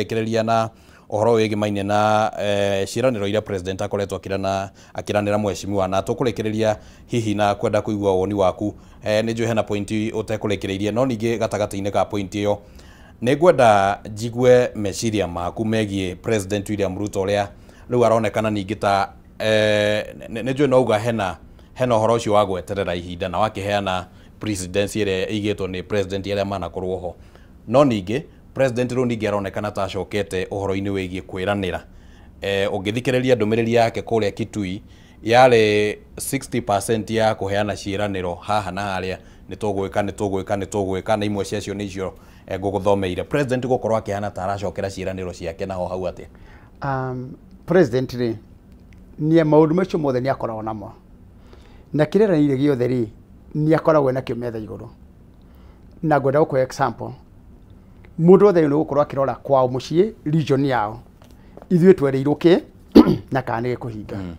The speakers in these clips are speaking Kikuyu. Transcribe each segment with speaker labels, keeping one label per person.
Speaker 1: Tũkũrĩkĩrĩria na ũhoro wĩgĩmainie na ciĩranĩro iria president akoretwo akĩrana akĩranĩra mheshimiwa, na tũkũrĩkĩrĩria hihi na kwenda kũigua woni waku. Nĩ njũĩ hena point ũtekũrĩkĩrĩirie, no ningĩ gatagatĩ-inĩ ka point ĩyo nĩ ngwenda njigue meciria maku megiĩ President William Ruto, ũrĩa rĩu aronekana ningĩ ta nĩ njũĩ no uga hena ũhoro ũcio wa gweterera ihinda na wakĩheana presidency ĩrĩa ĩigĩtwo nĩ president arĩa manakorwo ho, no ningĩ president rĩu ningĩ aronekana ta acokete ũhoro-inĩ wĩgiĩ kwĩranĩra. Ũngĩthikĩrĩria ndũmĩrĩri yake kũrĩa Kitui, yarĩ 60% ya kũheana ciĩranĩro haha na harĩa, nĩ tũgwĩka, nĩ tũgwĩka, nĩ tũgwĩka, na imwe ciacio nĩ icio ngũgũthomeire. President gũkorwo akĩhana ta aracokera ciĩranĩro ciake naho hau atĩa?
Speaker 2: President rĩ, nĩ maũndũ macio mothe nĩ akoragwo namo, na kĩrĩa eranĩire gĩothe rĩ, nĩ akoragwo nakĩo metha igũrũ. Na ngwenda gũkũhe example. Mũndũ wothe nĩ gũkorwo akĩrora kwao mũciĩ, region yao, ithuĩ twerĩirwo kĩ na kana nĩ gĩkũhinga.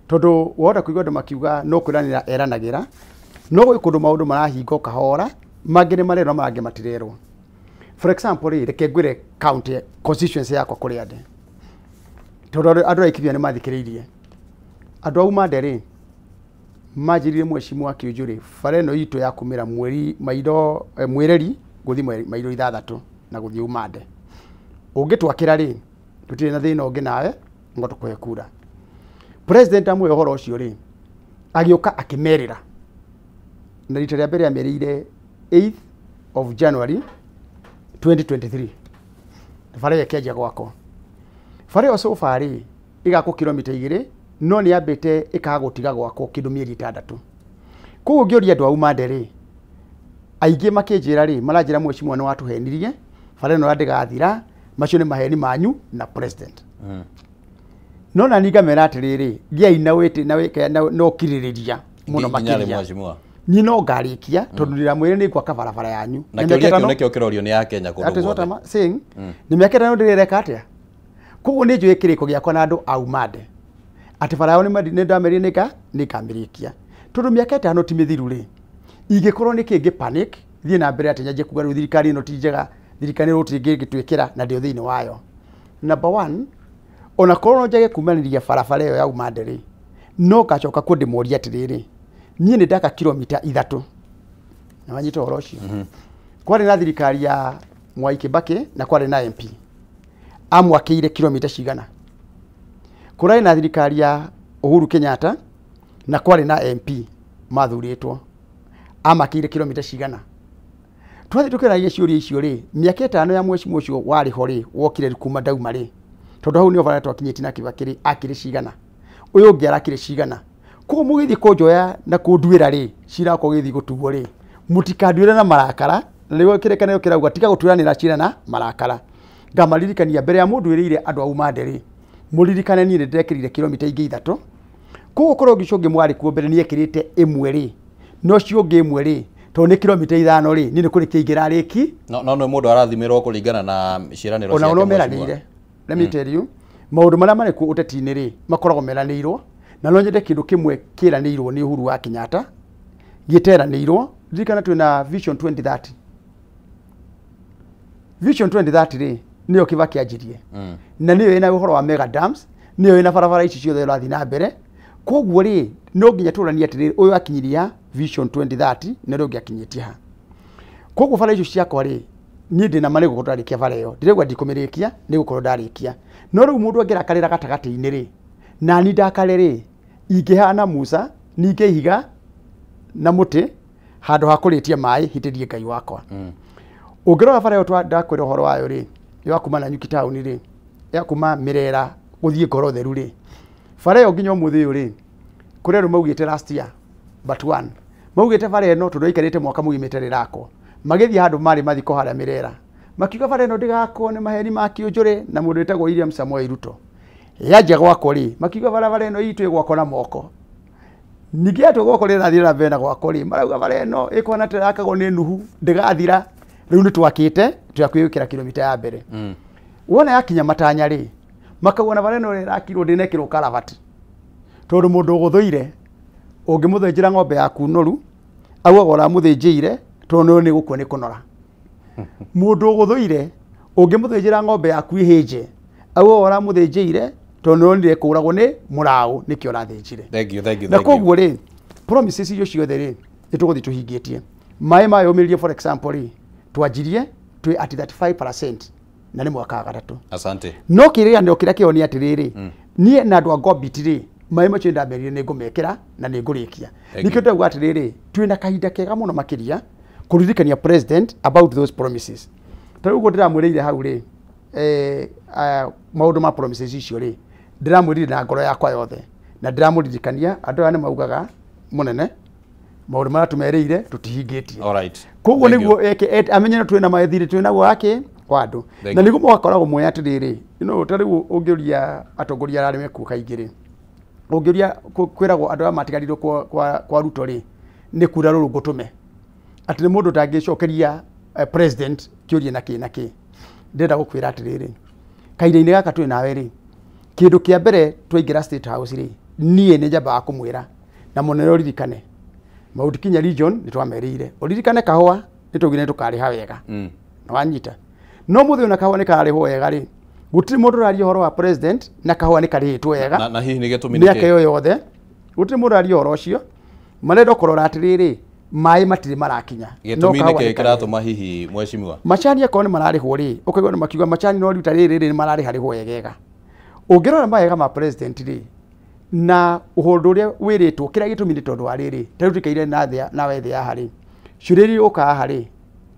Speaker 2: Tondũ wahota kũigua andũ makiuga no kwĩranĩra eranagĩra, no gwĩ kũndũ maũndũ marahinga o kahora, mangĩ nĩ marerwo, mangĩ matirerwo. For example rĩ, reke ngwĩre county constituency yakwa kũrĩa ndĩ, tondũ andũ a Laikipia nĩ mathikĩrĩirie. Andũ a Umande rĩ, manjĩrire, mheshimiwa Kĩũnjũ rĩ, bara ĩno itũ ya kumĩra mweri mairo mwĩreri gũthiĩ mairo 6 na gũthiĩ Umande, ũngĩtwakĩra rĩ, tũtirĩ na thĩna ũngĩ nawe, ngo tũkũhe kura. President amwe ũhoro ũcio rĩ, agĩũka akĩmerĩra, na rita rĩa mbere amerĩire 8th of January 2023, bara ĩyo ĩkĩanjia gwakwo. Bara ĩyo so far rĩ, ĩgakwo kilomita 2, no nĩ yambĩte ĩkaga gũtiga gwakwo kĩndũ mĩeri 6. Koguo ngĩũria andũ a Umande rĩ, aingĩ makĩnjĩra rĩ, maranjĩra, mheshimiwa, nĩ watũhenirie, bara ĩno ndĩgathira, macio nĩ maheni manyu na president. No na ngamera atĩrĩrĩ, gĩai na wĩtĩ na wĩke na ũkirĩrĩria mũno.
Speaker 1: Nginya rĩ,
Speaker 2: makĩria
Speaker 1: mheshimiwa?
Speaker 2: Niĩ no ngarĩkia, tondũ ndĩramwĩre nĩ ngwaka barabara yanyu.
Speaker 1: Na kĩũria kĩu nĩkĩo kĩrorio nĩ ya Kenya kũndũ
Speaker 2: That is what
Speaker 1: guothe.
Speaker 2: I'm saying. Nĩ mĩaka 5 ndĩreka atĩa? Koguo nĩ njũĩ kĩrĩko gĩakwa na andũ a Umande atĩ bara yao nĩ ndamerire nĩngamĩrĩkia, tondũ mĩaka 5 ti mĩthiru rĩ, ingĩkorwo nĩ kĩngĩ panic thiĩ na mbere atĩ nyanjie kuga rĩu thirikari ĩno ti njega, thirikari ĩno gũtirĩ ĩngĩtwĩkĩra na ndĩo thĩinĩ wayo. Number one, ona korwo no njage kumanĩria barabara ĩyo ya Umande rĩ, no ngacoka kuo ndĩmorie atĩrĩrĩ, niĩ nĩ ndaka kilomita 3 na wanyita ũhoro ũcio. Kwarĩ na thirikari ya Mwai Kibaki na kwarĩ na MP amwakĩire kilomita cigana? Kũrarĩ na thirikari ya Uhuru Kenyatta na kwarĩ na MP mathurĩtwo, amakĩire kilomita cigana? Twathiĩ tũkĩragia ciũria icio rĩ, mĩaka 5 ya mheshimiwa ũcio warĩ ho rĩ, wokire kuma ndauma rĩ, tondũ hau nĩho bara twakinyĩtie na Kibaki rĩ, akĩrĩ cigana? Ũyũ ũngĩ arakĩrĩ cigana? Koguo mũgĩthiĩ kũnjoya na kũnduĩra rĩ, cira wakwa ũgĩthiĩ gũtuo rĩ, mũtikanduĩre na marakara. Na nĩguo kĩrĩkanĩro kĩrauga tiga gũtuĩranĩra cira na marakara. Ngamaririkania mbere ya mũnduĩrĩire andũ a Umande rĩ, mũririkane niĩ nĩ ndĩrekĩrire kilomita ingĩ 3. Koguo korwo ũngĩ ũcio ũngĩ mwarĩ kuo mbere nĩ ekĩrĩte 1 rĩ, no ũcio ũngĩ 1 rĩ, tondũ nĩ kilomita 5 rĩ, niĩ nĩ kũrĩkia ingĩrarĩki.
Speaker 1: No nĩ mũndũ arathimĩrwo kũringana na ciĩranĩro
Speaker 2: Ona
Speaker 1: ciake,
Speaker 2: ũrĩa
Speaker 1: mheshimiwa.
Speaker 2: Meranĩire, let me tell you, maũndũ marĩa marĩ kuo ũteti-inĩ rĩ, makoragwo meranĩirwo, na no nyende kĩndũ kĩmwe kĩranĩirwo nĩ Uhuru wa Kenyatta gĩteranĩirwo. Ririkana twĩna Vision 2030. Vision 2030 rĩ, nĩyo Kibaki anjirie, na nĩyo ĩna ũhoro wa mega dams, nĩyo ĩna barabara ici ciothe ũrathiĩ na mbere. Koguo rĩ, no nginya tũranie atĩrĩrĩ, ũyũ akinyiria Vision 2030 na ũrĩa ũngĩ akinyĩtie ha. Koguo bara icio ciakwa rĩ, niĩ ndĩna ma nĩ gũkorwo ndarĩkia bara ĩyo. Ndirauga ndikũmĩrĩkia, nĩ gũkorwo ndarĩkia. No rĩu mũndũ angĩrakarĩra gatagatĩ-inĩ rĩ, nani ndakare rĩ, ingĩhana Musa ningĩ ihiga na mũtĩ handũ ha kũrĩtia maĩ hitĩrie Ngai wakwa. Ũngĩrora bara ĩyo ndakwĩra ũhoro wayo rĩ, ya kuma Nanyuki taũni rĩ, ya kuma Mĩrera gũthiĩ Ngoro Theru rĩ, bara ĩyo nginya ũmũthĩ ũyũ rĩ, kũrĩ andũ maugĩte last year but one, maugĩte bara ĩno tondũ ĩikarĩte mwaka mũgima ĩtarĩ ĩrakwo, magĩthiĩ handũ marĩ mathiko harĩa Mĩrera, makiuga bara ĩno ndĩgakwo, nĩ maheni ma Kĩũnjũrĩ na mũndũ wĩtagwo William Samoei Ruto. Yanjia gwakwo rĩ, makiuga barabara ĩno itũ ĩgwakwo na moko. Ningĩ yatua gwakwo rĩrathiĩ na mbere na gwakwo rĩ, marauga bara ĩno ĩkũhana ta ĩrakagwo nĩ Nuhu, ndĩgathira. Rĩu nĩ twakĩte twĩ gwĩkĩra kilomita ya mbere. Wona yakinya matanya rĩ, makauga na bara ĩno ĩrakirwo ndĩnekĩrwo karabati, tondũ mũndũ ũgũthũire ũngĩmũthĩnjĩra ng'ombe yaku noru, augaga ũramũthĩnjĩire tondũ nĩ gũkua nĩ kũnora. Mũndũ ũgũthũire Ũngĩmũthĩnjĩra ng'ombe yaku ĩhĩnje au ũramũthĩnjĩire tondũ nĩwonire kũragwo nĩ mũraũ nĩkĩo ũrathĩnjire.
Speaker 1: Thank you, thank you.
Speaker 2: Na koguo rĩ promises icio ciothe rĩ nĩtũgũthiĩ tũhingĩtie. Maĩ mayũmĩrĩrie for example rĩ twanjirie twĩ at 35% na nĩ mwaka wa gatatũ.
Speaker 1: Asante.
Speaker 2: No kĩrĩganĩro kĩrĩa kĩho nĩ atĩrĩrĩ, niĩ na andũ a Ngobit rĩ maĩ macio nĩndamerire nĩ ngũmekĩra na nĩ ngũrĩkia. Nĩkĩo ndauga atĩrĩrĩ twĩna kahinda kega mũno makĩria kũririkania president about those promises. Ta rĩu ũguo ndĩramwĩrĩire hau rĩ maũndũ ma promises icio rĩ ndĩramwĩrire na ngoro yakwa yothe na ndĩramũririkania andũ aya nĩ maugaga mũnene maũndũ marĩa tũmerĩire tũtihingĩtie.
Speaker 1: Alright.
Speaker 2: Koguo nĩguo eke amenye twĩna mathirĩ twĩ naguo wake wa andũ. Na nĩguo mũgakoragwo mwe atĩrĩrĩ no ta rĩu ũngĩũria atongoria arĩa mekuo kaingĩ rĩ ũngĩũria kwĩragwo andũ aya matigarirwo kwa Ruto rĩ nĩ kura rũrũ ngũtũme atĩ nĩ mũndũ ũtangĩcokeria president kĩũria na kĩ na kĩ. Ndĩrenda gũkwĩra atĩrĩrĩ kahinda-inĩ gaka twĩ nawe rĩ kĩndũ kĩa mbere twaingĩra State House rĩ niĩ nĩ njambaga kũmwĩra na mũnene ũririkane Mount Kenya region nĩ twamerĩire ũririkane kahũa nĩ twaugire nĩ tũkarĩha wega na wanyita no mũthĩ ona kahũa nĩ kararĩhwo wega rĩ gũtirĩ mũndũ ũraria ũhoro wa president na kahũa nĩ karĩhĩtwo wega
Speaker 1: na hihi nĩ gĩtũmi
Speaker 2: mĩaka ĩyo yothe gũtirĩ mũndũ ũraria ũhoro ũcio marenda kũrora atĩrĩrĩ maĩ matirĩ marakinya.
Speaker 1: Gĩtũmi nĩ kĩĩ kĩratũma hihi mheshimiwa
Speaker 2: macani akorwo nĩ mararĩhwo rĩ ũkaigua nĩ makiuga macani no rita rĩrĩ rĩ nĩ mararĩha rĩhwo wegega. Ũngĩrora mawega ma president rĩ na ũhoro ũrĩa wĩrĩtwo kĩrĩa gĩtũmi nĩ tondũ wa rĩrĩ ta rĩu tũikaire nawe thĩ haha rĩ ciũria iria ũkaga haha rĩ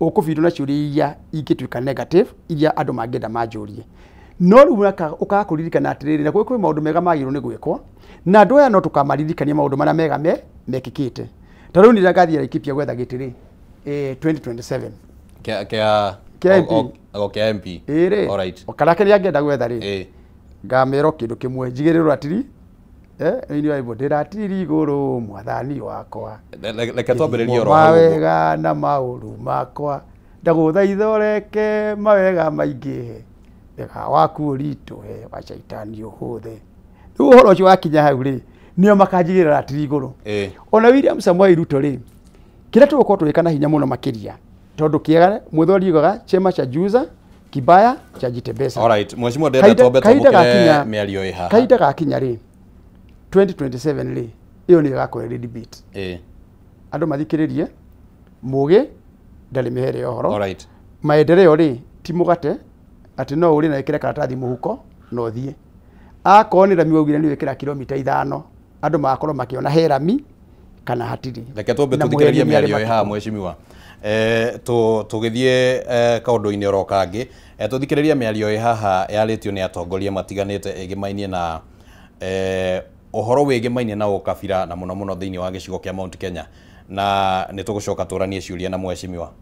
Speaker 2: ũkũbindwo na ciũria iria ingĩtuĩka negative iria andũ mangĩenda manjũrie no rĩu ũkaga kũririkana atĩrĩrĩ na kwĩ maũndũ mega magĩrĩirwo nĩ gwĩkwo na andũ aya no tũkamaririkania maũndũ marĩa mega mekĩkĩte. Ta rĩu nĩ ngathiĩ Laikipia gwetha gĩtĩ rĩ 2027
Speaker 1: kĩa MP
Speaker 2: ĩrĩ kana kĩrĩa ngĩenda gwetha rĩ ngamĩrwo kĩndũ kĩmwe njigĩrĩrwo ratiri ini wa ndĩratiri igũrũ mwathani wakwa
Speaker 1: reke twambĩrĩrie oro hau
Speaker 2: mawega na maũru makwa ndagũthaitha ũreke mawega maingĩhe wega waku ũritũhe wa caitani ũhũthe. Rĩu ũhoro ũcio wakinya hau rĩ nĩo makanjigĩrĩra ratiri igũrũ. Ona William Samoei Ruto rĩ kĩrĩa tũgũkorwo tũgĩka na hinya mũno makĩria tondũ kĩega mwĩthori ugaga chema cha juza kibaya cha jitebesa.
Speaker 1: Alright, mheshimiwa ndĩrenda twambe twamũkĩre mĩario ĩ haha.
Speaker 2: Kahinda gakinya rĩ 2027 rĩ ĩyo nĩyo ĩgakorwo ĩrĩ debate. Andũ mathikĩrĩrie mũgĩ ndarĩ mĩhere ya ũhoro.
Speaker 1: Alright.
Speaker 2: Maendeleo rĩ ti mũgate atĩ no ũrĩ na ĩkĩre karatathi mũhuko na ũthiĩ. Akorwo nĩ rami waugire nĩ wĩkĩra kilomita 5 andũ magakorwo makĩona he rami kana hatirĩ.
Speaker 1: Reke twambe tũthikĩrĩrie mĩario ĩ haha mheshimiwa. Tũgĩthiĩ kaũndũ-inĩ oro kangĩ tũthikĩrĩrie mĩario ĩ haha yarĩtio nĩ atongoria matiganĩte ĩgĩmainie na ũhoro wĩgĩmainie na ũkabira na mũno mũno thĩinĩ wa gĩcigo kĩa Mount Kenya na nĩ tũgũcoka tũranie ciũria na mheshimiwa.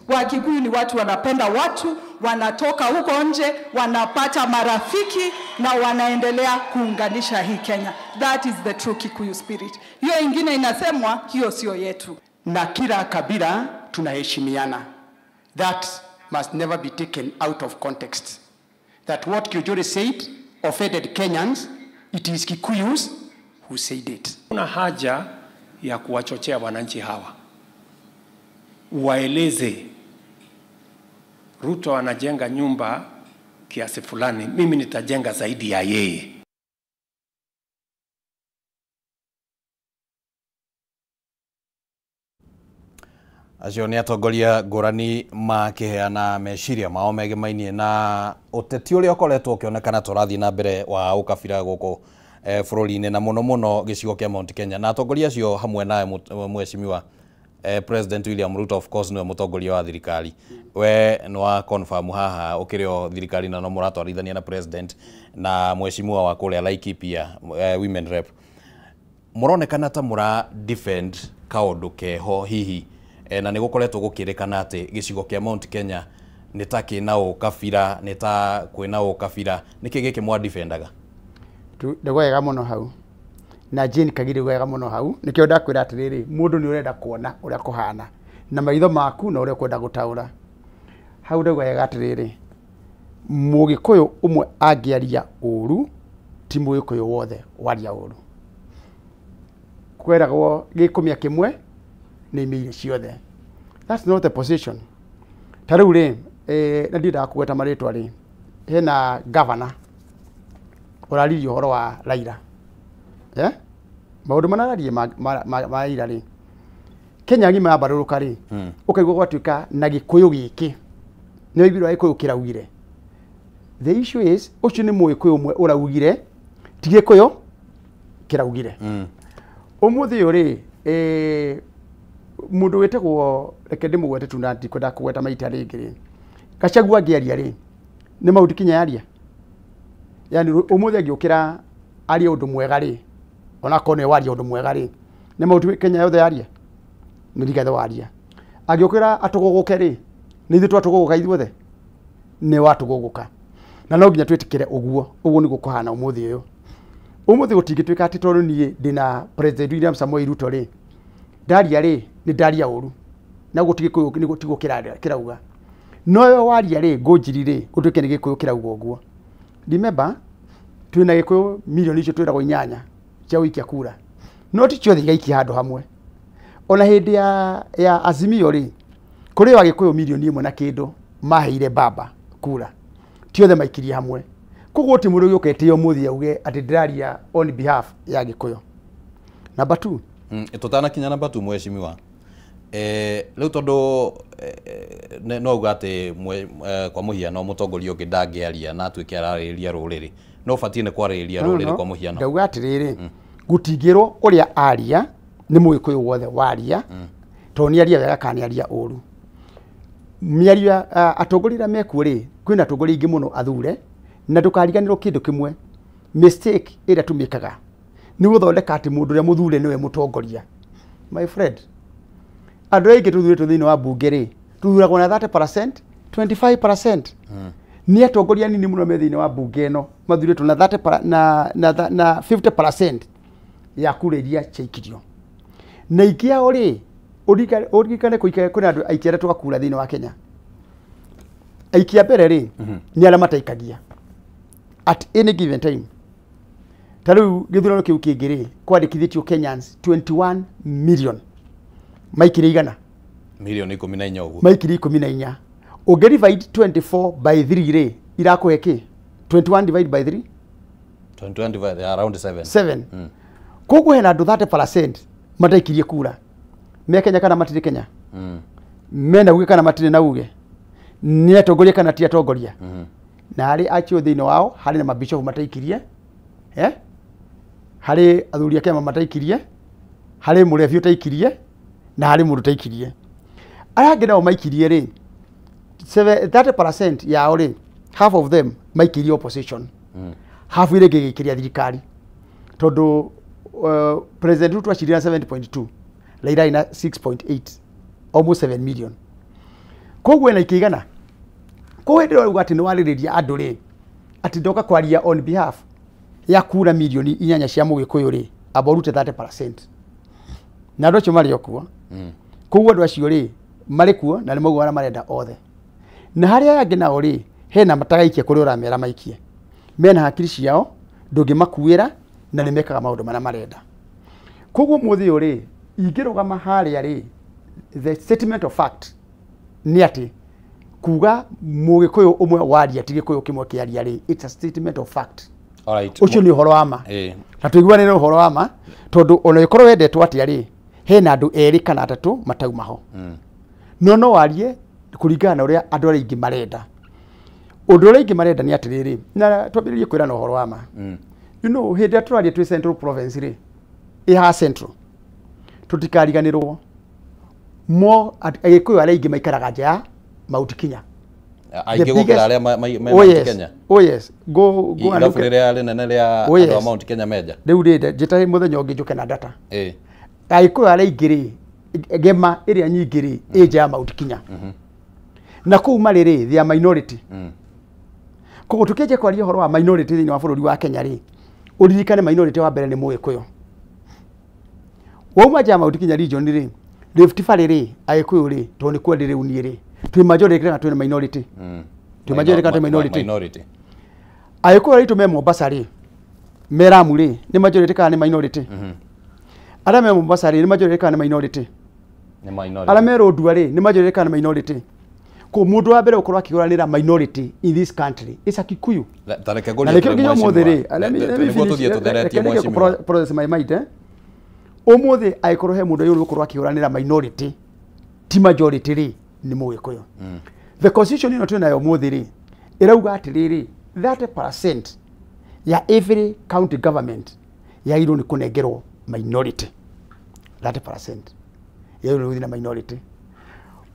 Speaker 3: Wakikuyu ni watu wanapenda watu, wanatoka huko nje, wanapata marafiki na wanaendelea kuunganisha hii Kenya. That is the true Kikuyu spirit. Hiyo ingine inasemwa, hiyo sio yetu.
Speaker 2: Na kila kabila tunaheshimiana. That must never be taken out of context. That what Kiojore said offended Kenyans, it is Kikuyus who said it.
Speaker 4: Kuna haja ya kuwachochea wananchi hawa. Waeleze Ruto anajenga nyumba kiasi fulani, mimi nitajenga zaidi ya yeye.
Speaker 1: Acio nĩ atongoria ngũrani makĩheana meciria mao megemainie na ũteti ũrĩa ũkoretwo ũkĩonekana tũrathiĩ na mbere wa ũkabira gũkũ bũrũri-inĩ na mũno mũno gĩcigo kĩa Mount Kenya na atongoria acio hamwe nawe mheshimiwa President William Ruto of course nĩwe mũtongoria wa thirikari we nĩ wa confirm haha ũkĩrĩ o thirikari na no mũratwarithania na president na mheshimiwa wa kũrĩa Laikipia women rep mũronekana ta mũra defend kaũndũ keho hihi na nĩ gũkoretwo gũkĩrĩkana atĩ gĩcigo kĩa Mount Kenya nĩ ta kĩna ũkabira nĩ ta kwĩna ũkabira nĩkĩ gĩkĩ mwa defendaga?
Speaker 2: Ndagwega mũno hau na Jane Kagiri wega mũno hau nĩkĩo ndakwĩra atĩrĩrĩ mũndũ nĩ ũrenda kuona ũrĩa kũhana na maitho maku na ũrĩa ũkwenda gũtaũra hau ndagwega atĩrĩrĩ mũgĩkũyũ ũmwe angĩaria ũru ti mũgĩkũyũ wothe waria ũru kweragwo gĩkũmia kĩmwe nĩ imĩire ciothe. That's not the position. Ta rĩu rĩ na ndiendaga kũgweta marĩtwa rĩ, hena governor ũraririe ũhoro wa Raila. Maũndũ marĩa ma Raila rĩ, Kenya ng'ima yambarũrũka rĩ, ũkaigua gwatuĩka na Gĩkũyũ gĩkĩ nĩ waiguire Gĩkũyũ kĩraugire. The issue is ũcio nĩ Mũgĩkũyũ ũmwe ũraugire, ti Gĩkũyũ kĩraugire. Ũmũthĩ ũyũ rĩ, mũndũ wĩtagwo, reke ndĩmũgwete tu na ndikwenda kũgweta maita rĩngĩ rĩ, Gachagua angĩaria rĩ, nĩ maũndũ kinya yaria. Yani ũmũthĩ angĩũkĩra arie ũndũ mwega rĩ, onakorwo nĩwe waria ũndũ mwega rĩ, nĩ maũndũ Kenya yothe yaria, nĩ Rigathĩ waria. Angĩũkĩra atũgũgũke rĩ, nĩ ithuĩ twatũgũgũka ithuothe, nĩ watũgũgũka. Na no nginya twĩtĩkĩre ũguo, ũguo nĩguo kũhana ũmũthĩ ũyũ. Ũmũthĩ gũtingĩtuĩka atĩ tondũ niĩ ndĩna President William Samoei Ruto rĩ, ndaria rĩ, nĩ ndaria ũru, na gũtirĩ Gĩkũyũ nĩguo tiguo kĩrauga. No we waria rĩ, ngũnjiri rĩ, gũtuĩke nĩ Gĩkũyũ kĩrauga ũguo. Remember, twĩna Gĩkũyũ mirioni icio twĩragwo 8 cia gũikia kura, no ti ciothe igaikia handũ hamwe. Ona hĩndĩ ya Azimio rĩ, kũrĩ o Agĩkũyũ mirioni 1 na kĩndũ maheire baba kura, ti othe maikirie hamwe. Koguo ti mũndũ ũgĩũka ũmũthĩ auge atĩ ndĩraria on behalf ya Gĩkũyũ. Number 2.
Speaker 1: Tũtanakinya number 2 mheshimiwa. Rĩu tondũ no uga atĩ kwa mũhiano mũtongoria ũngĩ ndangĩaria na atuĩke ararĩrĩria rũrĩrĩ, no ũbatiĩ nĩ kwarĩrĩria rũrĩrĩ kwa mũhiano.
Speaker 2: Ndauga atĩrĩrĩ, gũtingĩrwo ũrĩa aria nĩ Mũgĩkũyũ wothe waria, tondũ nĩ aria wega kana nĩ aria ũru. Mĩario atongoria arĩa mekuo rĩ, kwĩna atongoria aingĩ mũno athure, na ndũkariganĩrwo kĩndũ kĩmwe, mistake ĩrĩa tũmĩkaga nĩ gũthondeka atĩ mũndũ ũrĩa mũthure nĩwe mũtongoria. My friend, andũ aingĩ tũthurĩtwo thĩinĩ wa bunge rĩ, tũthuragwo na 30%, 25%. Nĩ atongoria anini mũno me thĩinĩ wa bunge ĩno mathurĩtwo na 30 na 50% ya kura iria ciaikirio. Na aingĩ ao rĩ, ũririkane kwĩna andũ aikia arĩa twakura thĩinĩ wa Kenya. Aikia mbere rĩ, nĩ arĩa mataikagia at any given time. Ta rĩu gĩthurano kĩu kĩngĩ rĩ, kwandĩkithĩtio Kenyans 21 million. Maikire igana?
Speaker 1: Milioni 14 ũguo.
Speaker 2: Maikire 14. Ũngĩ divide 24 by 3 rĩ, irakũhe kĩ? 21 divide by 3?
Speaker 1: 21 divide around 7.
Speaker 2: 7. Koguo hena andũ 30% mataikirie kura. Me Kenya kana matirĩ Kenya? Mena uge kana matirĩ na uge? Nĩ atongoria kana ti atongoria? Na harĩ acio thĩinĩ wao, harĩ na mabishopu mataikirie, harĩ athuri a kĩama mataikirie, harĩ mũrebi ũtaikirie, na harĩ mũndũ ũtaikirie. Arĩa angĩ nao maikirie rĩ, 30% yao rĩ, half of them maikirie opposition. Half ĩrĩa ĩngĩ ĩgĩikĩria thirikari. Tondũ President Ruto acirire na 7.2, Raila ina 6.8, almost 7 million. Koguo ena ikĩigana. Koguo hĩndĩ ĩrĩa ũrauga atĩ nĩ warĩrĩria andũ rĩ, atĩ ndoka kwaria on behalf ya kura mirioni 8 cia Mũgĩkũyũ rĩ, amba ũrute 30%. Na andũ acio marĩ o kuo. Koguo andũ acio rĩ, marĩ kuo na nĩ maugaga arĩa marenda othe. Na harĩa aya angĩ nao rĩ, hena matagaikia kũrĩa ũramera maikie. Mena hakiri ciao, ndũngĩmakuĩra na nĩ mekaga maũndũ marĩa marenda. Koguo ũmũthĩ ũyũ rĩ, ingĩrũgama harĩa rĩ, the statement of fact nĩ atĩ kuga Mũgĩkũyũ ũmwe waria ti Gĩkũyũ kĩmwe kĩaria rĩ, it's a statement of fact.
Speaker 1: Alright.
Speaker 2: Ũcio nĩ ũhoro wa ma. Na tũiguanĩre ũhoro wa ma, tondũ ona ĩkorwo wendetwo atĩa rĩ, hena andũ 2 kana 3 matauma ho. No warie kũringana na ũrĩa andũ arĩa aingĩ marenda. Ũndũ ũrĩa aingĩ marenda nĩ atĩrĩrĩ, na twambĩrĩrie kwĩrana ũhoro wa ma. You know, hĩndĩ ĩrĩa tũraria twĩ Central Province rĩ, ĩ haha Central, tũtikariganĩrwo mo Agĩkũyũ arĩa aingĩ maikaraga nja ya Mount Kenya.
Speaker 1: Aingĩ gũkĩra arĩa me Mount Kenya.
Speaker 2: Oh yes. Go and
Speaker 1: Irabu rĩrĩa rĩnene rĩa andũ a Mount Kenya menja.
Speaker 2: Rĩu rĩ, njĩta mũthenya ũngĩ njũke na data. Agĩkũyũ arĩa aingĩ rĩ, ngema ĩrĩa nyingĩ rĩ, ĩ nja ya Mount Kenya. Na kũu marĩ rĩ, they are minority. Koguo tũkĩanjia kwaria ũhoro wa minority thĩinĩ wa bũrũri wa Kenya rĩ, ũririkane minority wa mbere nĩ Mũgĩkũyũ. Wauma nja ya Mount Kenya region rĩ, Rift Valley rĩ, Agĩkũyũ rĩ, tondũ nĩkuo ndĩ rĩu niĩ rĩ, twĩ majority kana twĩ minority? Twĩ majority kana twĩ minority?
Speaker 1: Minority.
Speaker 2: Agĩkũyũ aitũ me Mombasa rĩ, me Lamu rĩ, nĩ majority kana nĩ minority? Arĩa me Mombasa rĩ, nĩ majority kana nĩ minority?
Speaker 1: Nĩ minority.
Speaker 2: Arĩa me Lodwar rĩ, nĩ majority kana nĩ minority? Ko mundu wa mbere ukorwo akiguranira minority in this country is a Kikuyu.
Speaker 1: Ta reke
Speaker 2: Na
Speaker 1: ngũrie
Speaker 2: nĩkĩo
Speaker 1: atĩrĩ,
Speaker 2: nginya ũmũthĩ rĩ,
Speaker 1: mheshimiwa.
Speaker 2: let me- let me
Speaker 1: Nĩguo
Speaker 2: finish,
Speaker 1: tũthiĩ tũtheretie
Speaker 2: reke nĩke
Speaker 1: mheshimiwa.
Speaker 2: process my mind, eh. Ũmũthĩ angĩkorwo he mũndũ ũyũ ũgũkorwo akĩhũranĩra minority ti majority rĩ, nĩ Mũgĩkũyũ. The constitution ĩno twĩ nayo ũmũthĩ rĩ, ĩrauga atĩrĩrĩ, 30% ya every county government yagĩrĩirwo nĩ kũnengerwo minority. 30% yagĩrĩirwo nĩ gũthiĩ na minority.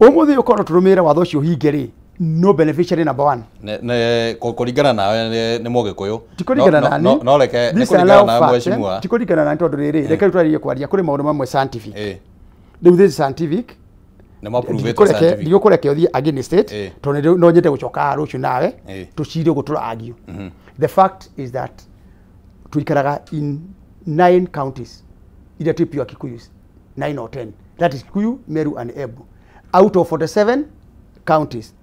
Speaker 2: Ũmũthĩ ũkorwo tũrũmĩrĩre watho ũcio ũhinge rĩ, no beneficiary number one.
Speaker 1: Kũringana nawe nĩ Mũgĩkũyũ.
Speaker 2: Ti kũringana na niĩ.
Speaker 1: No reke nĩ
Speaker 2: These are
Speaker 1: kũringana
Speaker 2: now
Speaker 1: nawe
Speaker 2: facts, eh.
Speaker 1: mheshimiwa.
Speaker 2: Ti kũringana na niĩ tondũ rĩrĩ, reke rĩu twarĩrie kwaria kũrĩ maũndũ mamwe scientific. Rĩu this is scientific.
Speaker 1: Nĩ ma-prove-ĩtwo scientific.
Speaker 2: Ndigũkũreke ũthiĩ against it tondũ no nyende gũcoka haha rũciũ nawe tũcire ũguo tũra argue. The fact is that tuikaraga in 9 counties iria twĩ pure Kikuyus, 9 or 10, that is Kikuyu, Meru and Embu, out of 47 counties.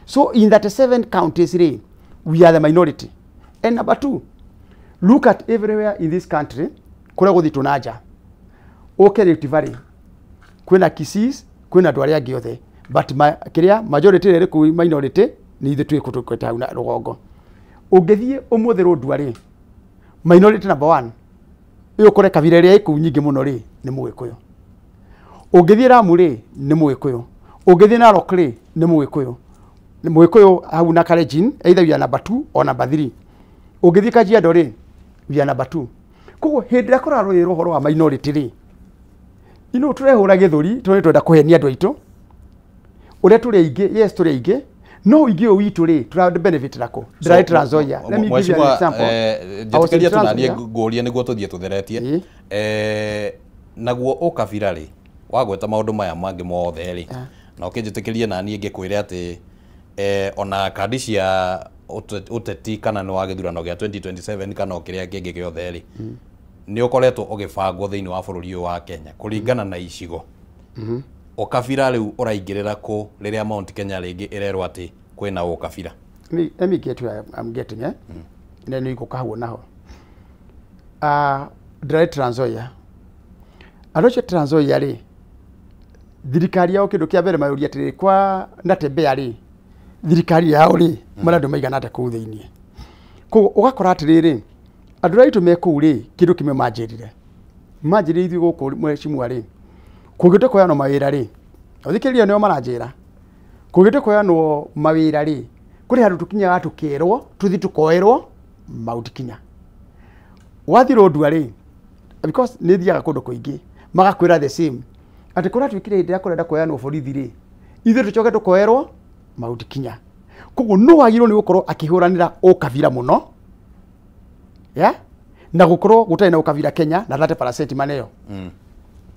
Speaker 2: So in 37 counties rĩ, we are the minority. And number two, look at everywhere in this country kũrĩa gũthitũ na nja, ũke Rift Valley kwĩna Kisiis, kwĩna andũ arĩa angĩ othe, but kĩrĩa majority ĩrĩa ĩrĩ kũu minority nĩ ithuĩ twĩ kũndũ kwĩta hau na rũgongo. Ũngĩthiĩ ũmũthĩ Lodwar rĩ, minority number one ĩyo ũkore kabira ĩrĩa ĩ kũu nyingĩ mũno rĩ, nĩ Mũgĩkũyũ. Ũngĩthiĩ Lamu rĩ, nĩ Mũgĩkũyũ. Ũngĩthiĩ Narok rĩ, nĩ Mũgĩkũyũ. Nĩ Mũgĩkũyũ hau na Kalenjin, either we are number 2 or number 3. Ũngĩthiĩ Kajiado rĩ, we are number 2. Koguo hĩndĩ ĩrĩa kũrarũĩrwo ũhoro wa minority rĩ, ino tũrehũra gĩthũri tondũ nĩ twenda kũhenia andũ aitũ ũrĩa tũrĩ aingĩ. Yes, tũrĩ aingĩ, no ũingĩ ũyũ witũ rĩ, tũra benefit nako? Ndĩrarĩ Trans Nzoia. Let me give you an example. I was in
Speaker 1: Njĩtĩkĩria tu
Speaker 2: Trans
Speaker 1: naniĩ
Speaker 2: Nzoia.
Speaker 1: ngũrie nĩguo tũthiĩ tũtheretie. Naguo ũkabira rĩ, wagweta maũndũ maya mangĩ mothe rĩ, na ũkĩnjĩtĩkĩrie naniĩ ngĩkwĩre atĩ ona kandi cia ũteti kana nĩ wa gĩthurano gĩa 2027 kana o kĩrĩa kĩngĩ gĩothe rĩ, nĩ ũkoretwo ũgĩbangwo thĩinĩ wa bũrũri ũyũ wa Kenya kũringana na icigo. Ũkabira rĩu ũraingĩrĩra kũ rĩrĩa Mount Kenya rĩngĩ ĩrerwo atĩ kwĩna ũkabira?
Speaker 2: Let me get where I'm getting, eh? Na nĩ igũka hau naho. Ndĩrarĩ Trans Nzoia. Andũ acio Trans Nzoia rĩ, thirikari yao kĩndũ kĩa mbere mayũria atĩrĩrĩ, kwa Natembeya rĩ, thirikari yao rĩ, marĩ andũ maigana atĩa kũu thĩiniĩ? Koguo ũgakora atĩrĩrĩ, andũ arĩa aitũ me kũu rĩ, kĩndũ kĩmwe manjĩrire, manjĩrire ithuĩ gũkũ mheshimiwa rĩ, kũngĩtua kũheanwo mawĩra rĩ, ũthikĩrĩria nĩo maranjĩra, kũngĩtua kũheanwo mawĩra rĩ, kũrĩ handũ tũkinyaga tũkerwo tũthiĩ tũkoerwo Mount Kenya. Wathiĩ Lodwar rĩ, because nĩ thiaga kũndũ kũingĩ, magakwĩra the same atĩ kũratuĩkire hĩndĩ ĩrĩa kũrenda kũheanwo borithi rĩ, ithuĩ tũcoke tũkoerwo Mount Kenya. Koguo no wagĩrĩirwo nĩ gũkorwo akĩhũranĩra ũkabira mũno, yeah? Na gũkorwo gũtarĩ na ũkabira Kenya na 30% maneo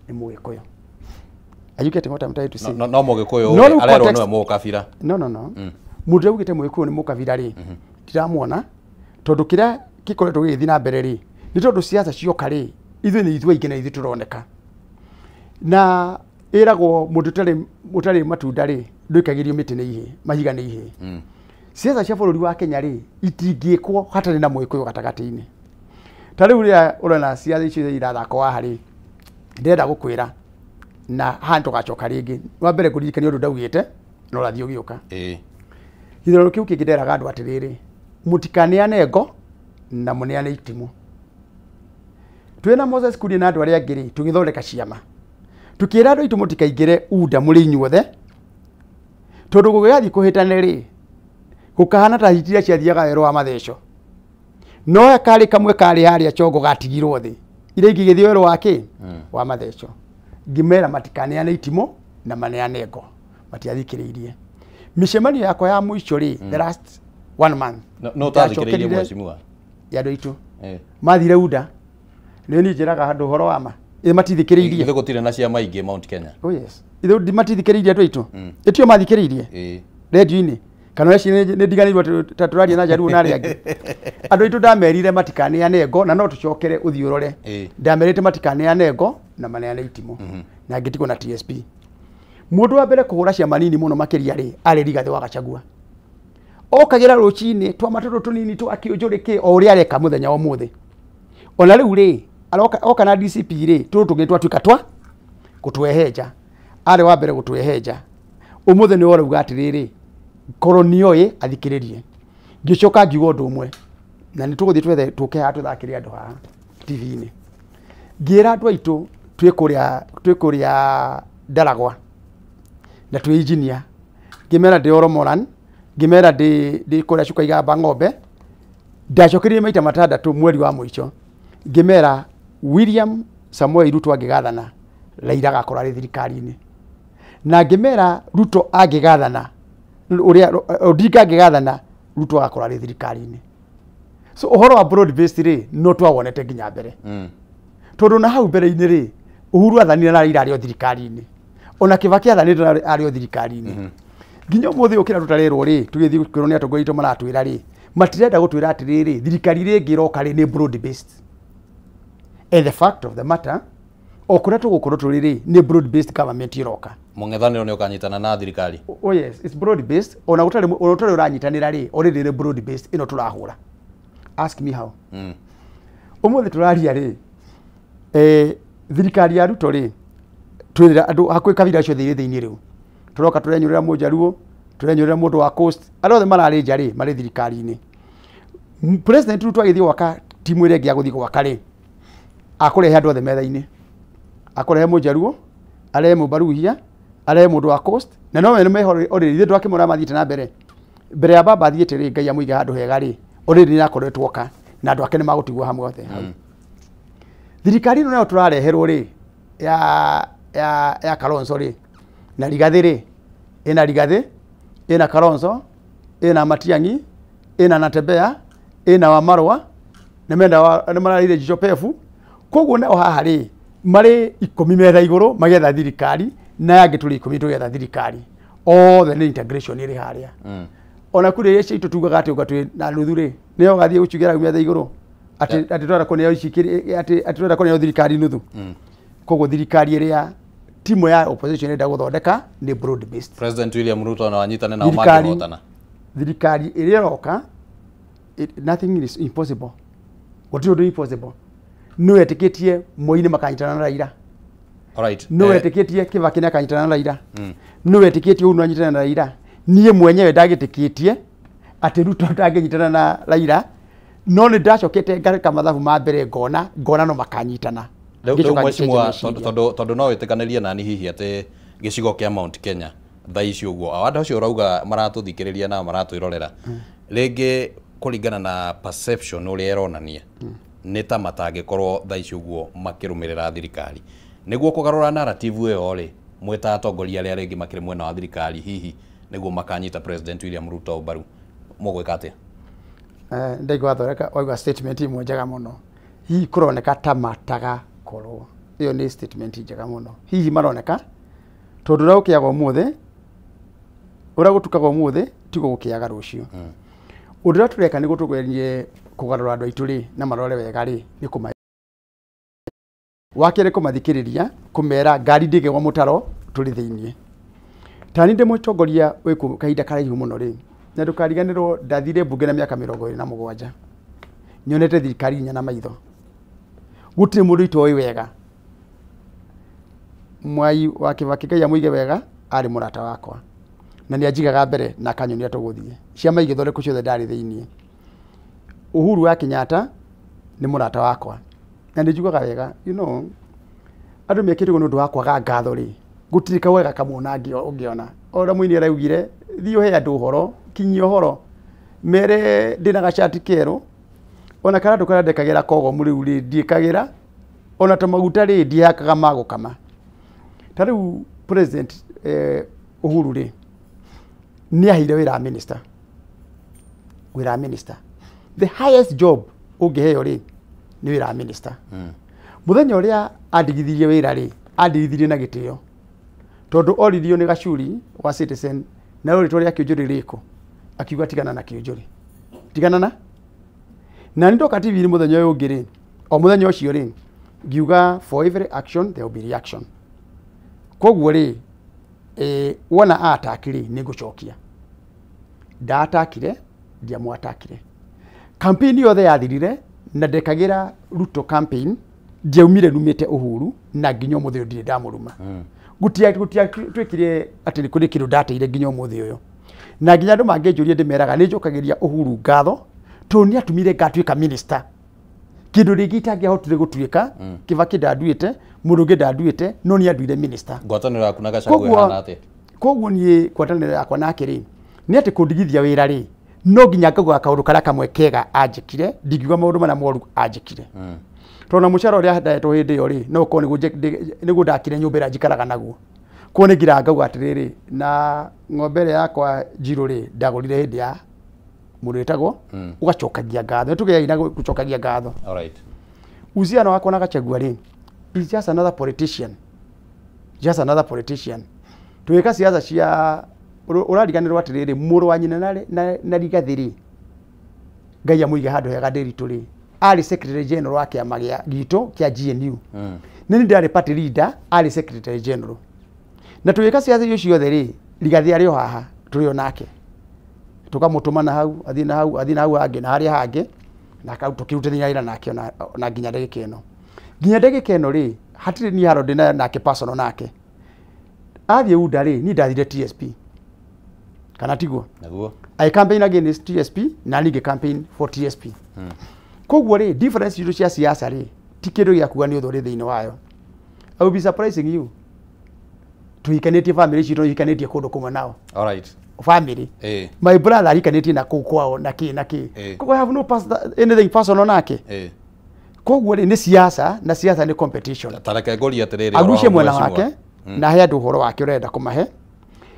Speaker 2: nĩ Mũgĩkũyũ. Are you getting what I'm trying to say?
Speaker 1: No Mũgĩkũyũ
Speaker 2: No, rĩu
Speaker 1: arerwo
Speaker 2: context-
Speaker 1: nĩwe mũkabira.
Speaker 2: No, no, no. Mũndũ ũrĩa augĩte Mũgĩkũyũ nĩ mũkabira rĩ, ndiramuona, tondũ kĩrĩa gĩkoretwo gĩgĩthiĩ na mbere rĩ, nĩ tondũ siasa cioka rĩ, ithuĩ nĩ ithuĩ aingĩ na ithuĩ tũroneka. Na ĩragwo mũndũ ũtarĩ matunda rĩ, ndũikagĩrio mĩtĩ nĩ ihĩĩ, mahiga nĩ ihĩĩ. Siasa cia bũrũri wa Kenya rĩ, itingĩkwo hatarĩ na Mũgĩkũyũ gatagatĩ-inĩ. Ta rĩu rĩrĩa ũrona siasa icio irathakwo haha rĩ, ndĩrenda gũkwĩra na haha nĩtũgacoka rĩngĩ. Wa mbere ngũririkanie ũndũ ndaugĩte na ũrathiĩ ũgĩũka. Gĩthurano kĩu kĩngĩ nderaga andũ atĩrĩrĩ, mũtikaneane ngo na mũneane itimũ. Twĩna Moses Kuria na andũ arĩa angĩ rĩ, tũgĩthondeka ciama, tũkĩra andũ aitũ mũtikaingĩre UDA mũrĩ inyuothe, tondũ gũgĩgathiĩ kũhĩtane rĩ, gũkahana ta hiti iria ciathiaga werũ wa matheco, no karĩ kamwe karĩ harĩa chongo gatigirwo thĩ, iria ingĩ igĩthiĩ werũ wa kĩ wa matheco. Ngĩmera matikaneane itimũ na maneane ngo, matiathikĩrĩirie. Mĩcemanio yakwa ya mũico rĩ, the last one month,
Speaker 1: No ũtathikĩrĩirie
Speaker 2: ndacokerire
Speaker 1: mheshimiwa.
Speaker 2: Ya andũ aitũ mathire UDA, nĩ niĩ njĩraga handũ ũhoro wa ma, ĩ matithikĩrĩirie.
Speaker 1: Ithuĩ gũtirĩ na ciama ingĩ Mount Kenya.
Speaker 2: Oh yes, ithuĩ matithikĩrĩirie andũ aitũ, ĩtio mathikĩrĩirie rendio-inĩ kana ũrĩa nĩ ndiganĩirwo atĩ ta tũraria na Jaluo na arĩa angĩ. Andũ aitũ ndamerire matikaneane ngo, na no tũcokere ũthiĩ ũrore. Ndamerĩte matikaneane ngo na maneane itimũ, na ngĩtigwo na TSP. Mũndũ wa mbere kũhũra ciama nini mũno makĩria rĩ, arĩ Rigathĩ wa Gachagua. Okagĩra rũcinĩ twama tũtũ tũnini twa kĩũnjũrĩ kĩ o ũrĩa areka mũthenya wa ũmũthĩ. Ona rĩu rĩ, aroka oka na DCP rĩ, tũtũ tũngĩ twatuĩka twa gũtwehenja. Arĩ wa mbere gũtwehenja. Ũmũthĩ nĩwe ũrauga atĩrĩrĩ, Korwo nĩoĩ athikĩrĩrie. Ngĩcoka ngiuga ũndũ ũmwe na nĩ tũgũthiĩ twethe tũke haha tũthakĩre andũ haha TV-inĩ. Ngĩra andũ aitũ twĩ kũrĩa Ndaragwa na twĩ engineer, ngĩmera ndĩ Oromoran, ngĩmera ndĩ kũrĩa Cuka Igamba ng'ombe. Ndacokeririe maita matandatũ mweri wa mũico ngĩmera William Samoei Ruto angĩgathana Raila agakorwo arĩ thirikari-inĩ, na ngĩmera Ruto angĩgathana ũrĩa Odinga angĩgathana Ruto agakorwo arĩ thirikari-inĩ. So ũhoro wa broad based rĩ no twawonete nginya mbere. Tondũ na hau mbere-inĩ rĩ Uhuru athanire na Raila arĩ o thirikari-inĩ, ona Kibaki athanire na arĩ o thirikari-inĩ. Nginya ũmũthĩ ũkĩra tũtarerwo rĩ tũgĩthiĩ kwĩrwo nĩ atongoria aitũ maratwĩra rĩ matirenda gũtwĩra atĩrĩrĩ thirikari ĩrĩa ĩngĩ ĩroka rĩ nĩ broad based. And the fact of the matter o kũrĩa tũgũkorwo tũrĩ rĩ nĩ broad based government ĩroka.
Speaker 1: Mũng'ethanĩro nĩ ũkanyitana na thirikari.
Speaker 2: Oh yes, it's broad based. Ona gũtarĩ ona ũtarĩ ũranyitanĩra rĩ already nĩ broad based ĩno tũrahũra. Ask me how. Ũmũthĩ tũraria rĩ thirikari ya Ruto rĩ twĩrĩra andũ hakuhĩ kabira ciothe irĩ thĩinĩ rĩu tũroka tũrenyũrĩra Mũjaruo, tũrenyũrĩra mũndũ wa Coast, arĩa othe mararĩ nja rĩ marĩ thirikari-inĩ. President Ruto agĩthiĩ gwaka timu ĩrĩa ĩngĩ ya gũthiĩ gwaka rĩ akũrehe andũ othe metha-inĩ, akũrehe Mũjaruo, arehe Mũbaruhia, arehe mũndũ wa Coast, na no we meho already ithuĩ twakĩmona mathiĩte na mbere mbere ya baba athiĩte rĩ Ngai amũige handũ hega rĩ already nĩ akoretwo oka na andũ ake nĩ magũtigwo hamwe othe hau. Thirikari ĩno nayo tũrareherwo rĩ ya Kalonzo rĩ na Rigathĩ rĩ ĩna Rigathĩ ĩna Kalonzo ĩna Matiang'i ĩna Natembeya ĩna Wamarwa nĩ menda nĩ mararĩire Jicho Pevu. Koguo nao haha rĩ marĩ 10 metha igũrũ magĩetha thirikari na angĩ tũrĩ 10 tũgĩetha thirikari othe nĩ integration ĩrĩ harĩa. Ona kũrĩ iria citũ tugaga atĩ ũga twĩ na nuthu rĩ nĩyo ũgathiĩ gũciugĩra metha igũrũ atĩ twenda kũneo ici atĩ twenda kũneo thirikari nuthu. Koguo thirikari ĩrĩa timu ya opposition ĩrenda gũthondeka nĩ broad based.
Speaker 1: President William Ruto na wanyitane nao mangĩhotana.
Speaker 2: Thirikari ĩrĩa ĩroka nothing is impossible. Gũtirĩ ũndũ impossible. Nĩ wetĩkĩtie Moi nĩ makanyitana na Raila.
Speaker 1: Alright.
Speaker 2: Nĩ wetĩkĩtie Kibaki nĩ akanyitana na Raila. Nĩ wetĩkĩtie Uhuru anyitana na Raila. Niĩ mwenyewe ndagĩtĩkĩtie atĩ Ruto ndangĩnyitana na Raila, no nĩ ndacokete ngareka mathabu ma mbere ngona no makanyitana.
Speaker 1: Rĩu mheshimiwa tondũ no wĩtĩkanĩrie nani hihi atĩ gĩcigo kĩa Mount Kenya thaa ici ũguo andũ acio ũrauga maratũthikĩrĩria na maratwĩrorera rĩngĩ kũringana na perception ũrĩa ĩronania nĩ ta matangĩkorwo thaa ici ũguo makĩrũmĩrĩra thirikari. Nĩguo kũgarũra narrative ĩyo rĩ mwĩta atongoria arĩa rĩngĩ makĩrĩ mwena wa thirikari hihi nĩguo makanyita President William Ruto mbaru mũgwĩka atĩa?
Speaker 2: Ndaigua thoreka waigua statement imwe njega mũno. Hihi kũroneka ta matagakorwo. Ĩyo nĩ statement njega mũno. Hihi maroneka tondũ ũrĩa gũkĩaga ũmũthĩ ũrĩa gũtukaga ũmũthĩ tiguo gũkĩaga rũciũ. Ũndũ ũrĩa tũreka nĩguo tũgerie kũgarũra andũ aitũ rĩ na marore wega rĩ nĩ kũma wa kerĩ kũmathikĩrĩria kũmera ngari ndĩngĩgwa mũtaro tũrĩ thĩiniĩ. Ta niĩ ndĩ mũtongoria wĩ kahinda karaihu mũno rĩ na ndũkariganĩrwo ndathire mbunge na mĩaka 27 nyonete thirikari inya na maitho. Gũtirĩ mũndũ itoĩ wega. Mwai wa Kibaki Ngai amũige wega arĩ mũrata wakwa na nĩ anjigaga mbere na akanyonia tũgũthiĩ. Ciama igĩthondekwo ciothe ndarĩ thĩiniĩ. Uhuru wa Kenyatta nĩ mũrata wakwa na nĩ njugaga wega, you know, andũ mekĩte ũguo nĩ ũndũ wa kwaga ngatho rĩ gũtirĩ kawega kamwe ona ũngĩona. O ũrĩa mũini araugire thiĩ ũhe andũ ũhoro, kinyia ũhoro mere ndĩna gacati kerũ ona kana andũ karĩa ndekagĩra kogomu rĩu rĩ ndiĩkagĩra ona ta maguta rĩ ndihakaga ma gũkama. Ta rĩu President Uhuru rĩ nĩ aheire wĩra wa minister. Wĩra wa minister. The highest job ũngĩheo rĩ nĩ wĩra wa minister. Mũthenya ũrĩa andigithirie wĩra rĩ andigithirie na gĩtĩo tondũ oririo nĩ Gacuri wa Citizen na rĩtwa rĩa Kĩũnjũrĩ rĩkũ akiuga tigana na Kĩũnjũrĩ tigana na nĩ ndoka TV-inĩ mũthenya ũyũ ũngĩ rĩ o mũthenya ũcio rĩ ngiuga for every action there will be reaction. Koguo rĩ wona attack rĩ nĩ ngũcokia. Ndaatakire ndiamwatakire. Campaign yothe yathirire na ndekagĩra Ruto campaign ndiaumire numĩte Uhuru na nginya ũmũthĩ ũyũ ndirĩ ndamũruma. Gũtia twĩkire atĩ nĩ kũrĩ kĩndũ ndateire nginya ũmũthĩ ũyũ. Na nginya andũ mangĩnjũria ndĩmeraga nĩ njokagĩria Uhuru ngatho tondũ nĩ atũmire ngatuĩka minister. Kĩndũ rĩngĩ itangĩahotire gũtuĩka, Kibaki ndanduĩte, mũndũ ũngĩ ndanduĩte, no nĩ anduire minister.
Speaker 1: Ngwatanĩro yaku na Gachagua ĩhana atĩa?
Speaker 2: Koguo niĩ ngwatanĩro yakwa nake rĩ, nĩ atĩ kũndigithia wĩra rĩ, no nginya ngaugaga kaũndũ karĩa kamwe kega anjĩkire, ndingiuga maũndũ marĩa moru anjĩkire. Tondũ na mũcara ũrĩa ndetwo hĩndĩ ĩyo rĩ, no ũkorwo nĩguo ndakire nyũmba ĩrĩa njikaraga naguo. Koguo nĩ ngiraga ngauga atĩrĩrĩ, na ng'ombe ĩrĩa yakwa njirũ rĩ, ndagũrire hĩndĩ ya mũndũ wĩtagwo, ũgacokagia ngatho. Nĩ tũgĩaga na gũcokagia ngatho.
Speaker 1: Alright.
Speaker 2: Uhusiano wakwa na Gachagua rĩ, is just another politician. Just another politician. Tũgĩka siasa cia ũrariganĩrwo atĩrĩrĩ, mũrũ wa nyina na Rigathĩ rĩ, Ngai amũige handũ hega Ndĩritũ rĩ, arĩ secretary general wa kĩama gĩa gitũ kĩa GNU. Nĩ ndarĩ party leader, arĩ secretary general. Na tũgĩka siasa icio ciothe rĩ, Rigathĩ arĩ o haha, tũrĩ o nake. Tũkamũtũma na hau, athiĩ na hau, athiĩ na hau hangĩ, na harĩa hangĩ, na tũkĩrutithania wĩra nake ona nginya ndagĩka ĩno. Nginya ndagĩka ĩno rĩ, hatirĩ niĩ haro ndĩ nake personal nake. Athiĩ UDA rĩ, niĩ ndathire TSP. Kana tiguo?
Speaker 1: Naguo.
Speaker 2: I campaign against TSP na niĩ ngĩ campaign for TSP. Koguo rĩ, difference itũ cia siasa rĩ, ti kĩndũ gĩa kuga nĩ ũthũ ũrĩ thĩinĩ wayo. I will be surprising you. Tũhikanĩtie family citũ tũhikanĩtie kũndũ kũmwe nao.
Speaker 1: Alright.
Speaker 2: Family. My brother ahikanĩtie na kũu kwao na kĩ na kĩ. Koguo I have no anything personal nake. Koguo rĩ, nĩ siasa na siasa nĩ competition.
Speaker 1: Ta reke ngũrie atĩrĩrĩ,
Speaker 2: Agucie mwena wake na he andũ ũhoro wake ũrenda kũmahe.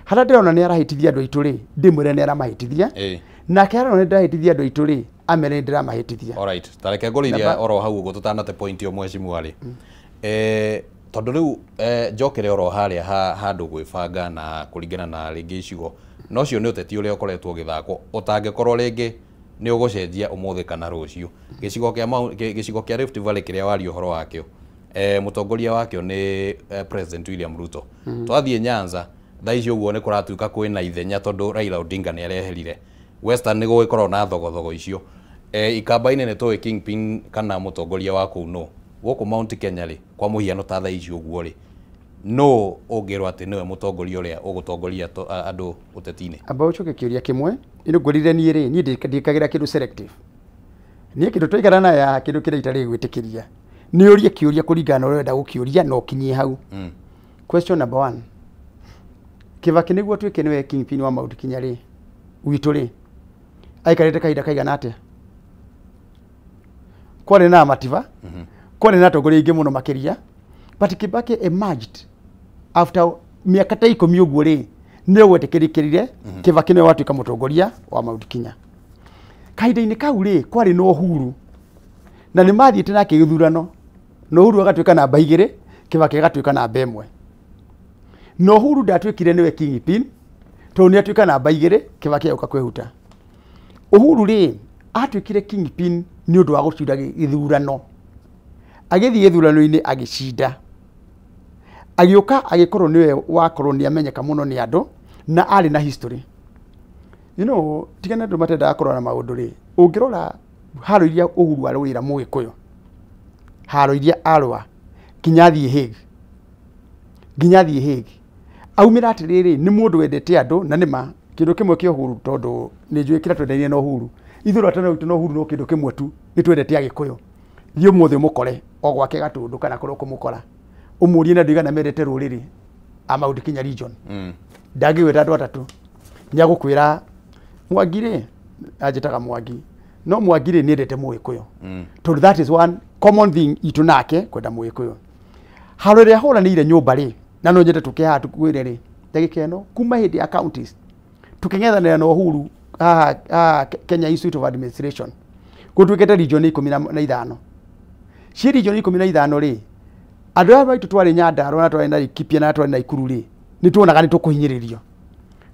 Speaker 2: Harĩa ndĩrona nĩ arahĩtithia andũ aitũ rĩ, ndĩmwĩre nĩ aramahĩtithia. Nake harĩa ndĩrona nĩ ndĩrahĩtithia andũ aitũ rĩ, amere nĩ ndĩramahĩtithia.
Speaker 1: Alright. Ta reke ngũrĩrie oro hau ũguo tũtanate point ĩyo mheshimiwa rĩ. Tondũ rĩu njokere oro harĩa handũ gwĩbanga na kũringana na rĩngĩ icigo, no ũcio nĩ ũteti ũrĩa ũkoretwo ũgĩthakwo ũtangĩkorwo rĩngĩ nĩ ũgũcenjia ũmũthĩ kana rũciũ. Gĩcigo kĩa Rift Valley kĩrĩa waria ũhoro wakĩo, mũtongoria wakĩo nĩ President William Ruto. Twathiĩ Nyanza thaa ici ũguo nĩ kũratuĩka kwĩna ithenya tondũ Raila Odinga nĩ areherire. Western nĩ gũgĩkorwo na thogothogo icio. Ikamba-inĩ nĩ tũĩ kingpin kana mũtongoria wa kũu nũ. Gũkũ Mount Kenya rĩ, kwa mũhiano ta thaa ici ũguo rĩ, nũ ũngĩrwo atĩ nĩwe mũtongoria ũrĩa ũgũtongoria andũ ũteti-inĩ?
Speaker 2: Amba ũcoke kĩũria kĩmwe, ĩno ngwĩrire niĩ rĩ, niĩ ndĩkagĩra kĩndũ selective. Niĩ kĩndũ twaikara na ya kĩndũ kĩrĩa itarĩ gwĩtĩkĩria. Nĩ ũrie kĩũria kũringana na ũrĩa ũrenda gũkĩũria na ũkinyie hau. Question number 1. Kibaki nĩguo atuĩke nĩwe kingpin wa Mount Kenya rĩ, witũ rĩ, aikarĩte kahinda kaigana atĩa? Kwarĩ na Mativa, kwarĩ na atongoria aingĩ mũno makĩria, but Kibaki emerged after mĩaka ta 10 ũguo rĩ, nĩwe wetĩkĩrĩkĩrire Kibaki nĩwe watuĩka mũtongoria wa Mount Kenya. Kahinda-inĩ kau rĩ, kwarĩ na Uhuru na nĩ mathiĩte nake gĩthurano, na Uhuru agatuĩka namba 2, Kibaki agatuĩka namba 1. Na Uhuru ndatuĩkire nĩwe kingpin tondũ nĩ atuĩka namba 2, Kibaki agĩũka kwĩhuta. Uhuru rĩ, atuĩkire kingpin nĩ ũndũ wa gũcinda gĩthurano. Agĩthiĩ gĩthurano-inĩ agĩcinda. Agĩũka agĩkorwo nĩwe wakorwo nĩ amenyeka mũno nĩ andũ na arĩ na history. You know, tigana andũ matendaga kũrora maũndũ rĩ, ũngĩrora haro iria Uhuru arũĩra Mũgĩkũyũ, haro iria arũa nginya athiĩ Hague, nginya athiĩ Hague, aumĩra atĩrĩrĩ, nĩ mũndũ wendete andũ na nĩma kĩndũ kĩmwe kĩa Uhuru tondũ nĩ njũĩ kĩrĩa twendaine na Uhuru. Ithuĩ rwatano rwitũ na Uhuru no kĩndũ kĩmwe tu, nĩ twendete Agĩkũyũ. Thiĩ ũmũthĩ ũmũkore o gwake Gatũndũ kana kũrĩa ũkũmũkora, ũmũrie na andũ aigana mendete rũrĩrĩ a Mount Kenya region. Ndangĩgwĩta andũ atatũ, nĩ agũkwĩra Mwangi rĩ, anjĩtaga Mwangi, no Mwangi rĩ nĩendete Mũgĩkũyũ. Tondũ that is one common thing itũ nake kwenda Mũgĩkũyũ. Haro ĩrĩa ahũranĩire nyũmba rĩ, na no nyende tũke haha tũkwĩre rĩ, ndagĩka ĩno kuma hĩndĩ ya counties tũkĩng'ethanĩra na Uhuru haha Kenya Institute of Administration, gũtuĩkĩte region 15. Ciĩ region 15 rĩ, andũ aya maitũ twarĩ Nyandarua na twarĩ Laikipia na twarĩ Naikuru rĩ, nĩ tuonaga nĩ tũkũhinyĩrĩrio.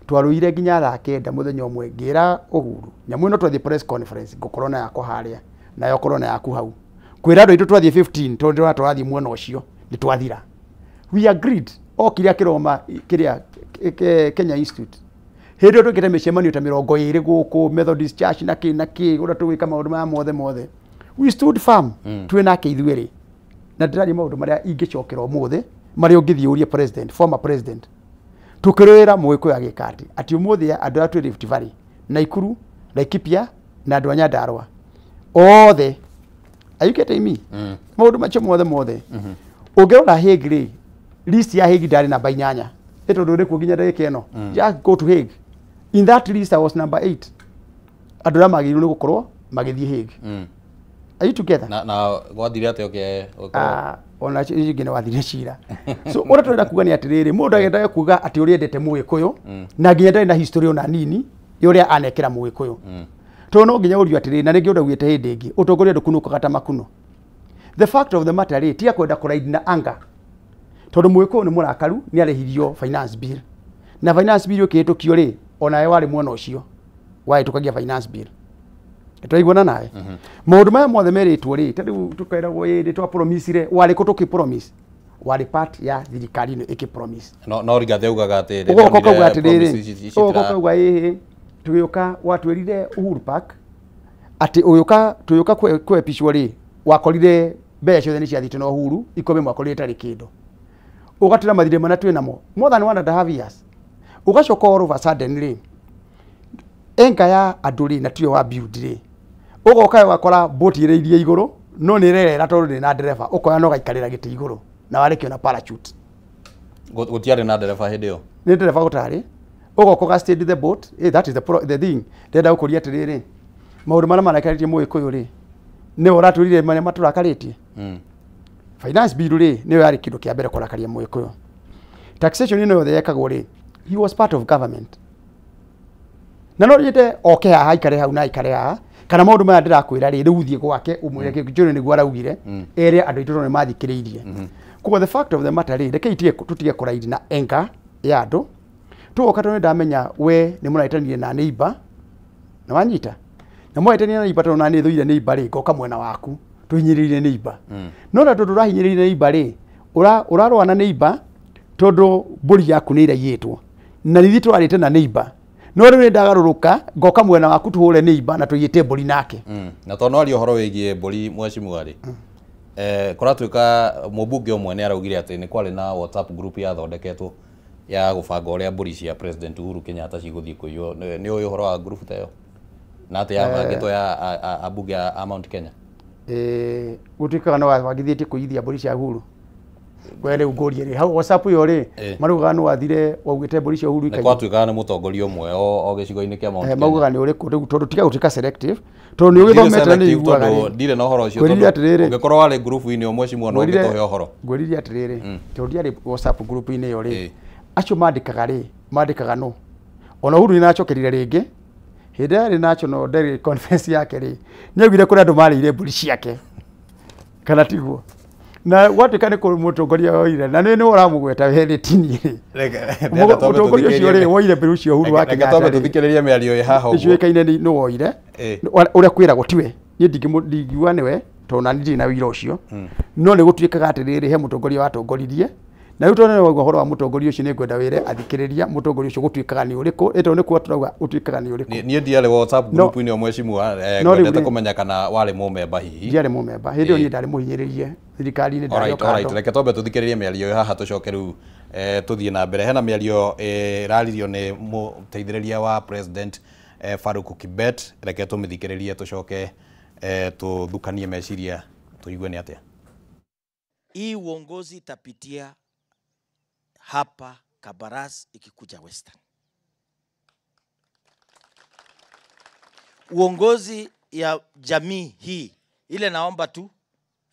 Speaker 2: Twarũire nginya thaa 9 mũthenya ũmwe ngĩra Uhuru, nyamũ ĩno twathiĩ press conference ngũkorwo na yakwa harĩa nayo ũkorwo na yaku hau. Kwĩra andũ aitũ twathiĩ 15 tondũ ndĩrona tũrathiĩ mwena ũcio nĩ twathira. We agreed okire akĩroma kĩrĩa Kenya Institute. Hĩndĩ ĩyo twĩkĩte mĩcemanio ta 20 gũkũ Methodist Church na kĩ na kĩ, ũrĩa tũgwĩka maũndũ maya mothe mothe. We stood firm twĩ nake ithuĩ rĩ. Na ndĩraria maũndũ marĩa ingĩcokera ũmũthĩ, marĩa ũngĩthiĩ ũrie president, former president. Tukirwira Mũgĩkũyũ agĩka atĩ atĩ ũmũthĩ andũ arĩa twĩ Rift Valley, Naikuru, Laikipia na andũ a Nyandarua othe, are you getting me? Maũndũ macio mothe mothe ũngĩrora Hague rĩ, list ya Hague ndarĩ namba 8 ĩ tondũ rĩ kuo nginya ndagĩka ĩno. Just go to Hague, in that list I was number 8, andũ arĩa magĩrĩirwo nĩ gũkorwo magĩthiĩ Hague. Are you together?
Speaker 1: Na gwathire atĩa ũkĩ
Speaker 2: Ah, ona ingĩ nĩ wathire cira. So ũrĩa tũrenda kuga nĩ atĩrĩrĩ, mũndũ agendaga kuga atĩ ũrĩa endete Mũgĩkũyũ na nginya ndarĩ na history ona nini ya ũrĩa anekĩra Mũgĩkũyũ, tondũ no nginya ũrio atĩrĩrĩ, na rĩngĩ ũndũ augĩte hĩndĩ ĩngĩ, ũtongoria ndũkunũkaga ta makuno. The fact of the matter rĩ, tiga kwenda kũraidi na anga, tondũ Mũgĩkũyũ nĩ mũrakaru nĩ arĩhirio finance bill, na finance bill ĩkĩhĩtũkio rĩ, onawe warĩ mwena ũcio wahĩtũkagia finance bill. Twaiguana nawe maũndũ maya mothe merĩtwo rĩ, ta rĩu tũkeragwo ĩ nĩ twa promisire, warĩ kũ tũkĩ promise? Warĩ part ya thirikari ĩno ĩkĩ promise.
Speaker 1: No Rigathĩ augaga atĩ rĩrĩa
Speaker 2: Ũgoka ũkauga
Speaker 1: onire
Speaker 2: atĩrĩrĩ,
Speaker 1: promise ici
Speaker 2: ũgoka ũkauga ĩhĩ tũgĩũka watwĩrire Uhuru Park atĩ ũgĩũka tũgĩũka kwepicwo rĩ, wakorire mbeca ciothe nĩ ciathiĩte na Uhuru ikome, mwakorire itarĩ kĩndũ. Ũgatwĩra mathirĩ marĩa twĩ namo more than 1.5 years, ũgacoka all of a sudden rĩ, enga ya andũ rĩ, na tiyo wa build rĩ, ũgoka ũgakora boti ĩrĩ iria igũrũ no nĩ ĩrerera tondũ ndĩrĩ na ndereba, ũkoya na ũgaikarĩra gĩtĩ igũrũ na warĩkio na parachute.
Speaker 1: Gũtiarĩ na ndereba hĩndĩ ĩyo.
Speaker 2: Nĩ ndereba gũtarĩ, ũgoka ũga steady the boat. That is the thing ndĩrenda gũkũria atĩrĩrĩ, maũndũ marĩa marakarĩtie Mũgĩkũyũ rĩ, nĩwe ũratwĩrire marĩa matũrakarĩtie. Finance bill rĩ, nĩyo yarĩ kĩndũ kĩa mbere kũrakaria Mũgĩkũyũ. Taxation ĩno yothe yekagwo rĩ, he was part of government, na no nyende oke haha aikare hau na aikare haha, kana maũndũ maya ndĩrakwĩra rĩ, rĩu ũthiĩ gwake ũmwĩre kĩndũ nĩguo araugire, ere andũ aitũ tondũ nĩ mathikĩrĩirie. Koguo the fact of the matter rĩ, rekei tũtige kũraidi na enga ya andũ. Tũgoka tondũ nĩndamenya we nĩ mũrahĩtanire na neighbor, na wanyita na mwahĩtania na neighbor, tondũ na nĩ thũire neighbor rĩ, ngoka mwena waku tũhinyĩrĩirie neighbor. No na tondũ ũrahinyĩrĩirie neighbor rĩ, ũrarũa na neighbor tondũ mbũri yaku nĩ ĩraiyĩtwo, na nithuĩ tũrarĩte na neighbor, no rĩu nĩndagarũrũka ngoka mwena waku tũhũre neighbor na tũiyĩte mbũri nake.
Speaker 1: Na tondũ no aria ũhoro wĩgiĩ mbũri, mheshimiwa rĩ, kũratuĩka mũmbunge ũmwe nĩ araugire atĩ nĩ kwarĩ na WhatsApp group yathondeketwo ya gũbanga ũrĩa mbũri cia President Uhuru Kenyatta cigũthiĩ kũiywo. Nĩ ũĩ ũhoro wa group ta ĩyo na atĩ yabangĩtwo ya ambunge a Mount Kenya?
Speaker 2: Gũtuĩkaga no wabangithĩtie kũiyithia mbũri cia Uhuru. We rĩu ngũrie rĩ, hau WhatsApp ĩyo rĩ, maraugaga nĩ wathire waugĩte mbũri cia Uhuru
Speaker 1: Nĩ
Speaker 2: ikaiywo.
Speaker 1: kwatuĩkaga nĩ mũtongoria ũmwe o gĩcigo-inĩ kĩa Mount Kenya.
Speaker 2: Maugaga nĩ ũrĩkũ rĩu, tondũ tiga gũtuĩka selective, tondũ nĩ ũgĩthomete na nĩ
Speaker 1: Ndirĩ
Speaker 2: ũiguaga
Speaker 1: tondũ
Speaker 2: rĩ.
Speaker 1: ndirĩ na ũhoro ũcio,
Speaker 2: Ngwĩrire
Speaker 1: tondũ
Speaker 2: atĩrĩrĩ.
Speaker 1: ũngĩkorwo warĩ ngurubu-inĩ ĩyo, mheshimiwa, no ũngĩtũhe ũhoro.
Speaker 2: Ngwĩrire atĩrĩrĩ, tondũ ndiarĩ WhatsApp group-inĩ ĩyo rĩ, acio mandĩkaga rĩ, mandĩkaga no ona Uhuru nĩaracokerire rĩngĩ hĩndĩ ĩrĩa yarĩ national delegate conference yake rĩ, nĩaugire kũrĩ andũ marĩire mbũri ciake, kana tiguo? Na gwatuĩka nĩ kũrĩ mũtongoria woire, na nĩ nĩwe ũramũgweta we rĩ, tini rĩ, mũtongoria ũcio rĩ woire mbũri ũcio Uhuru wa
Speaker 1: Reke
Speaker 2: Kenyatta
Speaker 1: twambe
Speaker 2: rĩ,
Speaker 1: tũthikĩrĩrie mĩario ĩ haha ũguo.
Speaker 2: ĩcuĩkaine nĩ woire ũrĩa kwĩragwo tiwe, niĩ ndingiuga nĩwe tondũ nani ndirĩ na wĩira ũcio, no nĩ gũtuĩkaga atĩrĩrĩ, he mũtongoria watongoririe, na rĩu tondũ nĩ ũhoro wa mũtongoria ũcio, nĩ ngwenda wĩre athikĩrĩria mũtongoria ũcio gũtuĩkaga nĩ ũrĩkũ, ĩ tondũ nĩ kuo tũrauga ũtuĩkaga nĩ ũrĩkũ.
Speaker 1: Niĩ ndiarĩ WhatsApp group-inĩ ĩyo, mheshimiwa,
Speaker 2: No rĩu
Speaker 1: ngwendete kũmenya kana warĩ mũmemba hihi.
Speaker 2: Ndiarĩ mũmemba hĩndĩ ĩyo, niĩ ndarĩ mũhinyĩrĩrie thirikari-inĩ, ndarĩ o
Speaker 1: Alright, alright.
Speaker 2: kando.
Speaker 1: Reke twambe tũthikĩrĩrie mĩario ĩ haha, tũcoke rĩu tũthiĩ na mbere. Hena mĩario ĩraririo nĩ mũteithĩrĩria wa president Farouk Kibet. Reke tũmĩthikĩrĩrie tũcoke tũthukanie meciria tũigue nĩ atĩa.
Speaker 5: Hii uongozi itapitia hapa Kabaras ikikuja Western. Uongozi ya jamii hii ile, naomba tu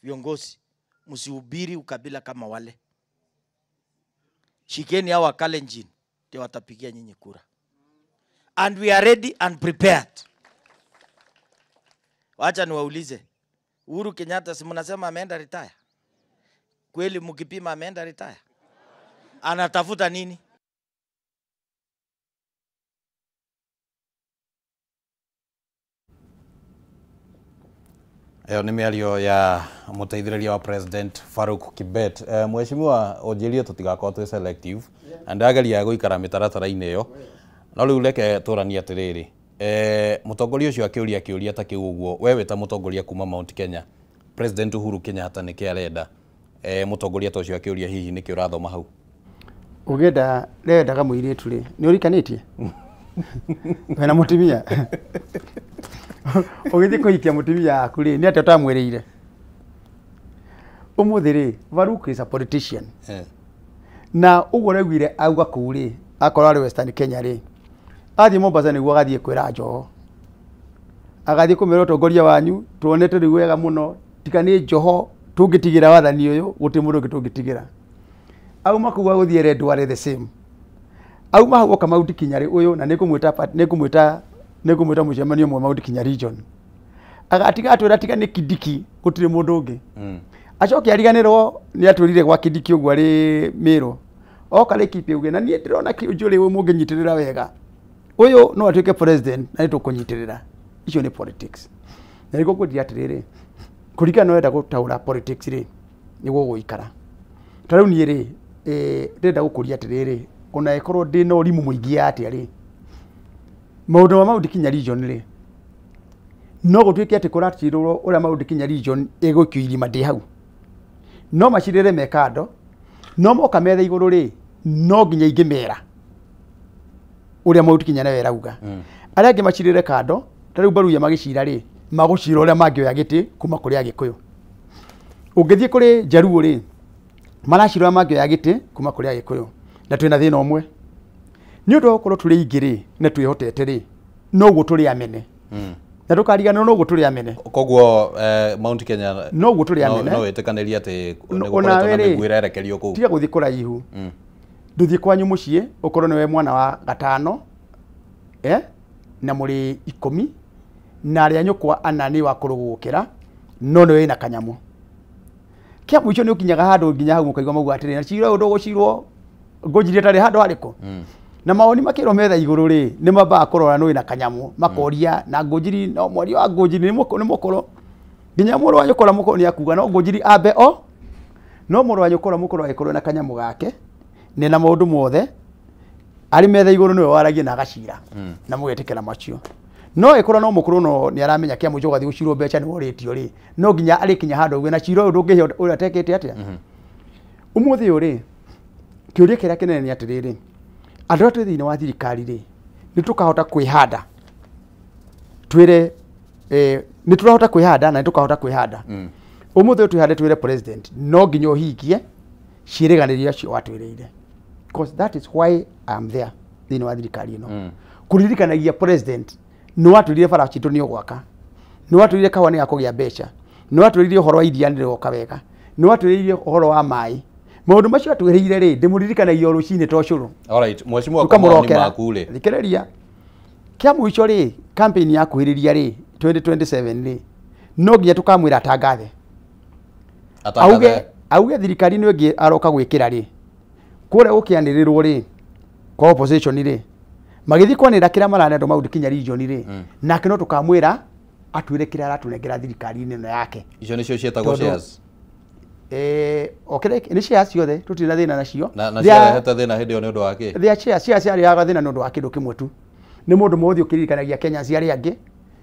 Speaker 5: viongozi msihubiri ukabila kama wale. Shikeni hawa Kalenjin ndio watapigia nyinyi kura. And we are ready and prepared. Wacha niwaulize, Uhuru Kenyatta si mnasema ameenda retire? Kweli mkipima ameenda retire? Anatafuta nini?
Speaker 1: Ĩyo nĩ mĩario ya mũteithĩrĩria wa president Farouk Kibet. Mheshimiwa, ũnjĩrie tũtigakorwo twĩ selective, na ndĩrageria gũikara mĩtaratara-inĩ ĩyo, no rĩu reke tũranie atĩrĩrĩ, mũtongoria ũcio akĩũria kĩũria ta kĩu ũguo, we wĩ ta mũtongoria kuma Mount Kenya, President Uhuru Kenyatta nĩkĩ arenda? Mũtongoria ta ũcio akĩũria hihi nĩkĩ ũrathoma hau?
Speaker 2: Ũngĩenda rendaga mũirĩtu rĩ, nĩ ũrikanĩtie? Wena mũtumia? Ũgĩthiĩ kũhikia mũtumia waku rĩ, nĩ atĩa ũtamwĩrĩire? Ũmũthĩ rĩ, Farouk is a politician. Na ũguo ũraiguire auga kũu rĩ, akorwo arĩ Western Kenya rĩ, athiĩ Mombasa nĩguo agathiĩ kwĩra Joho. Agathiĩ kũmĩra ũtongoria wanyu, tuonete rĩu wega mũno, tiga nĩ Joho tũngĩtigĩra wathani ũyũ, gũtirĩ mũndũ ũngĩ tũngĩtigĩra. Auma kũu agũthiĩ ere Duale the same. Auma hau oka Mount Kenya rĩ, ũyũ na nĩngũmwĩta mũcemanio ũmwe Mount Kenya region. Agatiga atwĩra tiga nĩ Kindiki gũtirĩ mũndũ ũngĩ. Acoke ariganĩrwo nĩ atwĩrire gwa Kindiki ũguo arĩ Mĩrũ. Oka Laikipia uge na niĩ ndĩrona Kĩũnjũrĩ ũyũ mũngĩnyitĩrĩra wega. Ũyũ no atuĩke president na nĩtũkũnyitĩrĩra. Icio nĩ politics. Na nĩguo ngwĩrire atĩrĩrĩ, kũringana na ũrenda gũtaũra politics rĩ, nĩguo gũgũikara. Ta rĩu niĩ rĩ, ndĩrenda gũkũria atĩrĩrĩ, ona ĩkorwo ndĩna ũrimũ mũingĩ atĩa rĩ, maũndũ ma Mount Kenya region rĩ, no gũtuĩke atĩ kũracirĩrwo ũrĩa Mount Kenya region ĩgũikio irima ndĩ hau. No macirĩre me kando, no moka metha igũrũ rĩ, no nginya ingĩmera ũrĩa Mount Kenya nayo ĩrauga. Arĩa angĩ macirĩre kando, ta rĩu Baruya magĩcira rĩ, magũcira ũrĩa mangĩoya gĩtĩ kuma kũrĩ Agĩkũyũ. Ũngĩthiĩ kũrĩ Jaluo rĩ, maracira ũrĩa mangĩoya gĩtĩ kuma kũrĩ Agĩkũyũ. Na twĩna thĩna ũmwe. Nĩ ũndũ wa gũkorwo tũrĩ aingĩ rĩ, na twĩhotete rĩ, noguo tũrĩ amene. Na ndũkariganĩrwo noguo tũrĩ amene.
Speaker 1: Koguo Mount Kenya
Speaker 2: Noguo tũrĩ amene.
Speaker 1: No wĩtĩkanĩrie atĩ nĩ
Speaker 2: Onawe
Speaker 1: gũkoretwo na
Speaker 2: rĩ,
Speaker 1: mĩguĩ ĩrerekerio kũu.
Speaker 2: Tiga gũthiĩ kũraihu. Ndũthiĩ kwanyu mũciĩ ũkorwo nĩwe mwana wa gatano, na mũrĩ 10, na arĩa nyũkwa ana nĩ wa kũrũgũkĩra, no nĩwe wĩna kanyamũ. Kĩa mũico nĩ ũkinyaga handũ nginya hau mũkaigua mauga atĩrĩ, na cira ũyũ ndũgũcirwo ngũnjirie tarĩ handũ harĩkũ. Na mawoni makĩrwo metha igũrũ rĩ, nĩ mambaga kũrora nĩ wĩna kanyamũ, makoria na ngũnjiri, no mwaria wa ngũnjiri nĩ mũkũrũ. Nginya mũrũ wa nyũkwa ũrĩa mũkũrũ nĩ akuga no ngũnjiri ambe o, no mũrũ wa nyũkwa ũrĩa mũkũrũ agĩkorwo na kanyamũ gake, nĩ na maũndũ mothe, arĩ metha igũrũ nĩwe waragia na agacira, na mũgetĩkĩra macio. No ĩkorwo no mũkũrũ no nĩ aramenya kĩa mũico ũgathiĩ gũcirwo mbeca nĩ worĩtio rĩ, no nginya arĩkinya handũ auge na cira ũyũ ndũngĩhe ũrĩa atekĩte atĩa. Ũmũthĩ ũyũ rĩ, kĩũria kĩrĩa kĩnene nĩ atĩrĩrĩ, andũ arĩa twĩ thĩinĩ wa thirikari rĩ, nĩ tũkahota kwĩhanda. Twĩre, nĩ tũrahota kwĩhanda na nĩ tũkahota kwĩhanda. Ũmũthĩ ũyũ twĩhande twĩre president, no nginya ũhingie ciĩrĩganĩrio acio watwĩrĩire. Because that is why I am there thĩinĩ wa thirikari ĩno. Kũririkanagia president, nĩ watwĩrire bara citũ nĩ ũgwaka, nĩ watwĩrire kahũa nĩ gakũgĩa mbeca, nĩ watwĩrire ũhoro wa iria nĩ rĩgoka wega, nĩ watwĩrire ũhoro wa maĩ. Maũndũ macio atwĩrĩire rĩ, ndĩmũririkanagia o rũcinĩ to cũrũ.
Speaker 1: Alright, mheshimiwa, kwa maoni
Speaker 2: Tũkamũrokera.
Speaker 1: maku rĩ.
Speaker 2: Thikĩrĩria. Kĩa mũico rĩ, campaign yakuhĩrĩria rĩ, 2027 rĩ, no nginya tũkamwĩra atangathe.
Speaker 1: Atangathe.
Speaker 2: Auge thirikari nĩ ĩngĩ aroka gwĩkĩra rĩ, kũrĩa gũkĩanĩrĩrwo rĩ, kwa opposition rĩ, magĩthiĩ kwanĩrĩra kĩrĩa maranendwo Mount Kenya region rĩ, nake no tũkamwĩra atwĩre kĩrĩa aratũnengera thirikari-inĩ ĩno yake.
Speaker 1: Icio nĩcio ciĩtagwo
Speaker 2: Tondũ
Speaker 1: shares.
Speaker 2: Okere nĩ shares ciothe tũtirĩ na thĩna nacio.
Speaker 1: Na
Speaker 2: They are
Speaker 1: ciarehete thĩna hĩndĩ ĩyo nĩ ũndũ wa kĩ?
Speaker 2: They are shares, shares ciarehaga thĩna nĩ ũndũ wa kĩndũ kĩmwe tu. Nĩ mũndũ mũthĩ ũkĩririkanagia Kenya arĩa angĩ,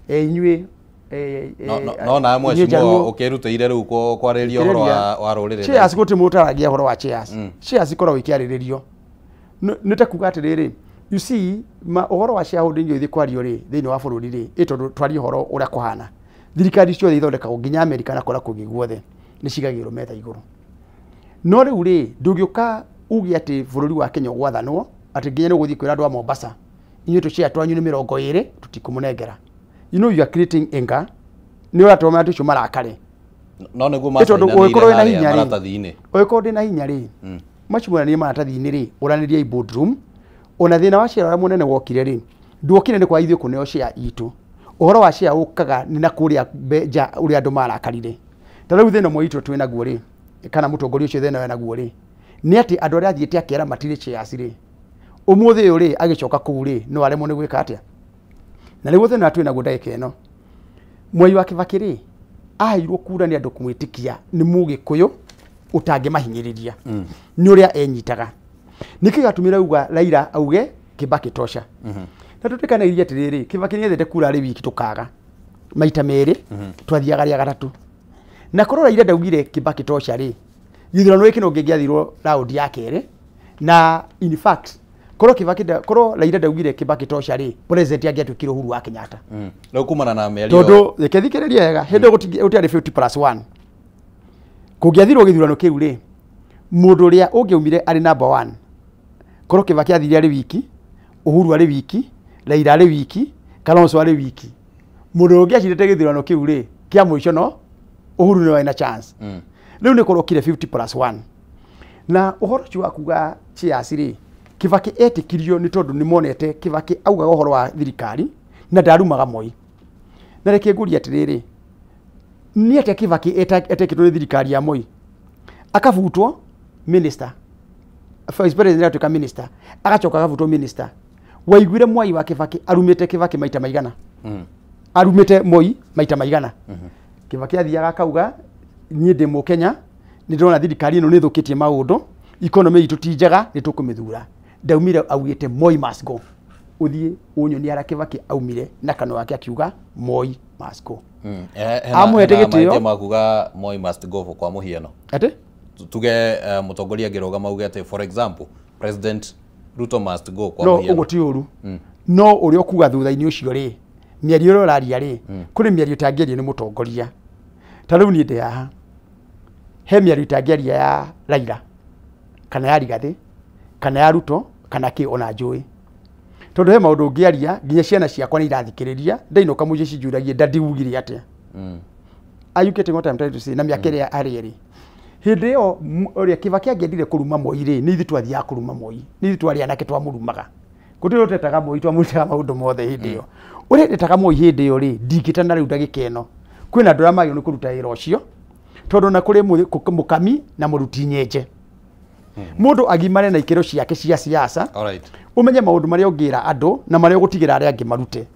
Speaker 2: inyuĩ,
Speaker 1: No na
Speaker 2: inyuĩ
Speaker 1: mheshimiwa
Speaker 2: Jaluo.
Speaker 1: ũkĩrutĩire rĩu kwarĩria ũhoro wa rũrĩrĩ.
Speaker 2: Shares gũtirĩ mũndũ ũtaragia ũhoro wa shares. Shares ikoragwo ikĩarĩrĩrio. Nĩ ta kuga atĩrĩrĩ, you see, ũhoro wa shareholding ũgĩthiĩ kwario rĩ, thĩinĩ wa bũrũri rĩ, ĩ tondũ twarie ũhoro ũrĩa kũhana. Thirikari ciothe ithondekagwo nginya Amerika na kũrĩa kũngĩ guothe nĩ cigagĩrwo metha igũrũ. No rĩu rĩ, ndũngĩũka uge atĩ bũrũri wa Kenya ũgwathanwo, atĩ nginya nĩ ũgũthiĩ kwĩra andũ a Mombasa, inyuĩ tũshare twanyu nĩ 20, tũtikũmũnengera. You know you are creating anger. Nĩ ũratũma andũ acio marakare.
Speaker 1: No nĩguo
Speaker 2: Ĩ tondũ ũngĩkorwo wĩna
Speaker 1: macainanĩire
Speaker 2: hinya
Speaker 1: harĩa
Speaker 2: rĩ,
Speaker 1: maratathi-inĩ.
Speaker 2: ũngĩkorwo ndĩna hinya rĩ, macio monanie maratathi-inĩ rĩ, ũranĩriai boardroom. Ona thĩna wa share ũrĩa mũnene wokire rĩ, nduokire nĩ kwa ithuĩ kũneo share itũ. Ũhoro wa share ũkaga nĩ na kũrĩa nja ũrĩa andũ marakarire. Ta rĩu thĩna ũmwe witũ twĩ naguo rĩ, kana mũtongoria ũcio thĩna wĩ naguo rĩ, nĩ atĩ andũ arĩa athiĩte akera matirĩ shares rĩ, ũmũthĩ ũyũ rĩ, agĩcoka kũu rĩ, no aremwo nĩ gwĩka atĩa? Na nĩguo thĩna twĩ naguo ndagĩka ĩno. Mwai wa Kibaki rĩ, aheirwo kura nĩ andũ kũmwĩtĩkia nĩ Mũgĩkũyũ ũtangĩmahinyĩrĩria. Nĩ ũrĩa enyitaga. Nĩkĩ gĩatũmire auga Raila auge Kibaki tosha. Na tũtĩkanĩirie atĩrĩrĩ, Kibaki nĩethete kura arĩ wiki tũkaga. Maita merĩ, twathiaga rĩa gatatũ. Na korwo Raila ndaugire Kibaki tosha rĩ, gĩthurano gĩkĩ no kĩngĩathirwo raundi ya kerĩ, Na in fact korwo Kibaki korwo Raila ndaugire Kibaki tosha rĩ, president angĩatuĩkire Uhuru wa Kenyatta.
Speaker 1: Rĩu kumana na mĩario
Speaker 2: Tondũ reke thikĩrĩrie wega, hĩndĩ ĩyo gũtiarĩ 50+1. Kũngĩathirwo gĩthurano kĩu rĩ, mũndũ ũrĩa ũngĩaumire arĩ number 1, korwo Kibaki athire arĩ wiki, Uhuru arĩ wiki, Raila arĩ wiki, Kalonzo arĩ wiki, mũndũ ũngĩacindĩte gĩthurano kĩu rĩ, kĩa mũico no Uhuru nĩwe warĩ na chance. Rĩu nĩ kũrokire 50+1. Na ũhoro ũcio wa kuga cheers rĩ, Kibaki etĩkirio nĩ tondũ nĩ monete Kibaki augaga ũhoro wa thirikari na ndarumaga Moi. Na reke ngũrie atĩrĩrĩ, nĩ atĩa Kibaki etĩkĩtwo nĩ thirikari ya Moi? Akabutwo minister, vice president atuĩka minister, agacoka agabutwo minister. Waiguire Mwai wa Kibaki arumĩte Kibaki maita maigana? Arumĩte Moi maita maigana? Kibaki athiaga akauga niĩ ndĩ Mũkenya, nĩ ndĩrona thirikari ĩno nĩ ĩthũkĩtie maũndũ, economy itũ ti njega, nĩ tũkũmĩthura. Ndaumire augĩte Moi must go. Ũthiĩ ũnyonie harĩa Kibaki aumire na kanua gake akiuga Moi must go. Amũhete gĩtĩo.
Speaker 1: Makuga Moi must go kwa mũhiano.
Speaker 2: Atĩ?
Speaker 1: Tuge mũtongoria angĩrũgama auge atĩ for example President Ruto must go kwa
Speaker 2: No
Speaker 1: mũhiano.
Speaker 2: ũguo ti ũru. No ũrĩa ũkuga thutha-inĩ ũcio rĩ, mĩario ĩrĩa ũraria rĩ, kũrĩ mĩario ĩtangĩario nĩ mũtongoria. Ta rĩu niĩ ndĩ haha, he mĩario itangĩaria ya Raila kana ya Rigathĩ kana ya Ruto kana kĩ ona njũĩ, tondũ he maũndũ ũngĩaria nginya ciana ciakwa nĩ irathikĩrĩria, ndainũka mũciĩ cinjũragie daddy ugire atĩa. Are you getting what I'm trying to say? Na mĩaka ĩrĩa arĩ ĩrĩ hĩndĩ ĩyo ũrĩa Kibaki angĩendire kũruma Moi rĩ, nĩ ithuĩ twathiaga kũruma Moi, nĩ ithuĩ twarĩ anake twamũrumaga, gũtirĩ ũtetaga Moi, twamũrutaga maũndũ mothe hĩndĩ ĩyo. Ũrĩa ndetaga Moi hĩndĩ ĩyo rĩ, ndingĩtana rĩu ndagĩka ĩno. Kwĩna andũ arĩa magĩrĩirwo nĩ kũruta wĩra ũcio, tondũ na kũrĩ mũkami na mũruti nyenje. Mũndũ agimare na ikĩro ciake cia siasa, ũmenye maũndũ marĩa ũngĩra andũ na marĩa ũgũtigĩra arĩa angĩ marute.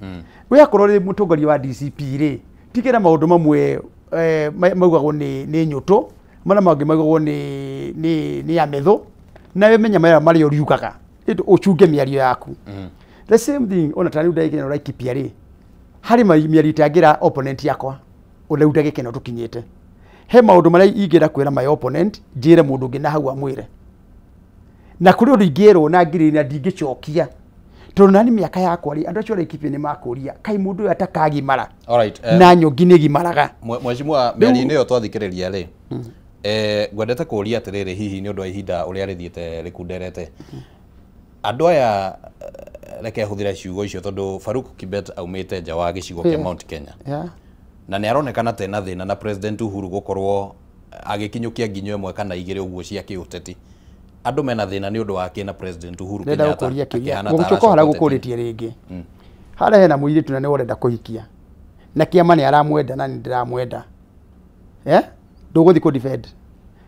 Speaker 2: We akorwo rĩ mũtongoria wa DCP rĩ, tigĩra maũndũ mamwe maugagwo nĩ nyũtũ, marĩa mangĩ maugagwo nĩ amethũ, nawe menya marĩa marĩa ũriugaga, ũcunge mĩario yaku. The same thing ona ta rĩu ndagĩka ĩno Laikipia rĩ, harĩ mĩario itangĩra opponent yakwa ũrĩa ndagĩka ĩno tũkinyĩte. He maũndũ marĩa ingĩenda kwĩra my opponent, njĩre mũndũ ũngĩ na hau amwĩre. Na kũrĩ ũndũ ingĩrwo na ngirĩ na ndingĩcokia, tondũ nani mĩaka yakwa rĩ, andũ acio Laikipia nĩ makũria kaĩ mũndũ ũyũ atakagimara. Na nyongi nĩ gimaraga.
Speaker 1: Mheshimiwa, mĩario-inĩ ĩyo twathikĩrĩria rĩ, ngwendete kũũria atĩrĩrĩ, hihi nĩ ũndũ wa ihinda ũrĩa rĩthiĩte rĩkunderete, andũ aya reke hũthĩre ciugo icio tondũ Farouk Kibet aumĩte nja wa gĩcigo kĩa Mount Kenya. Na nĩ aronekana tena thĩna na President Uhuru gũkorwo agĩkinyũkia nginyo ĩmwe kana igĩrĩ ũguo cia kĩũteti. Andũ mena thĩna nĩ ũndũ wa kĩ na President Uhuru Kenyatta akĩhana ta
Speaker 2: gũcoka harĩa
Speaker 1: aracoka
Speaker 2: gũkũrĩtie rĩngĩ. Harĩa hena mũirĩtu na nĩ ũrenda kũhikia, na kĩama nĩ aramwenda na nĩ ndĩramwenda, ndũgũthiĩ kũ defend.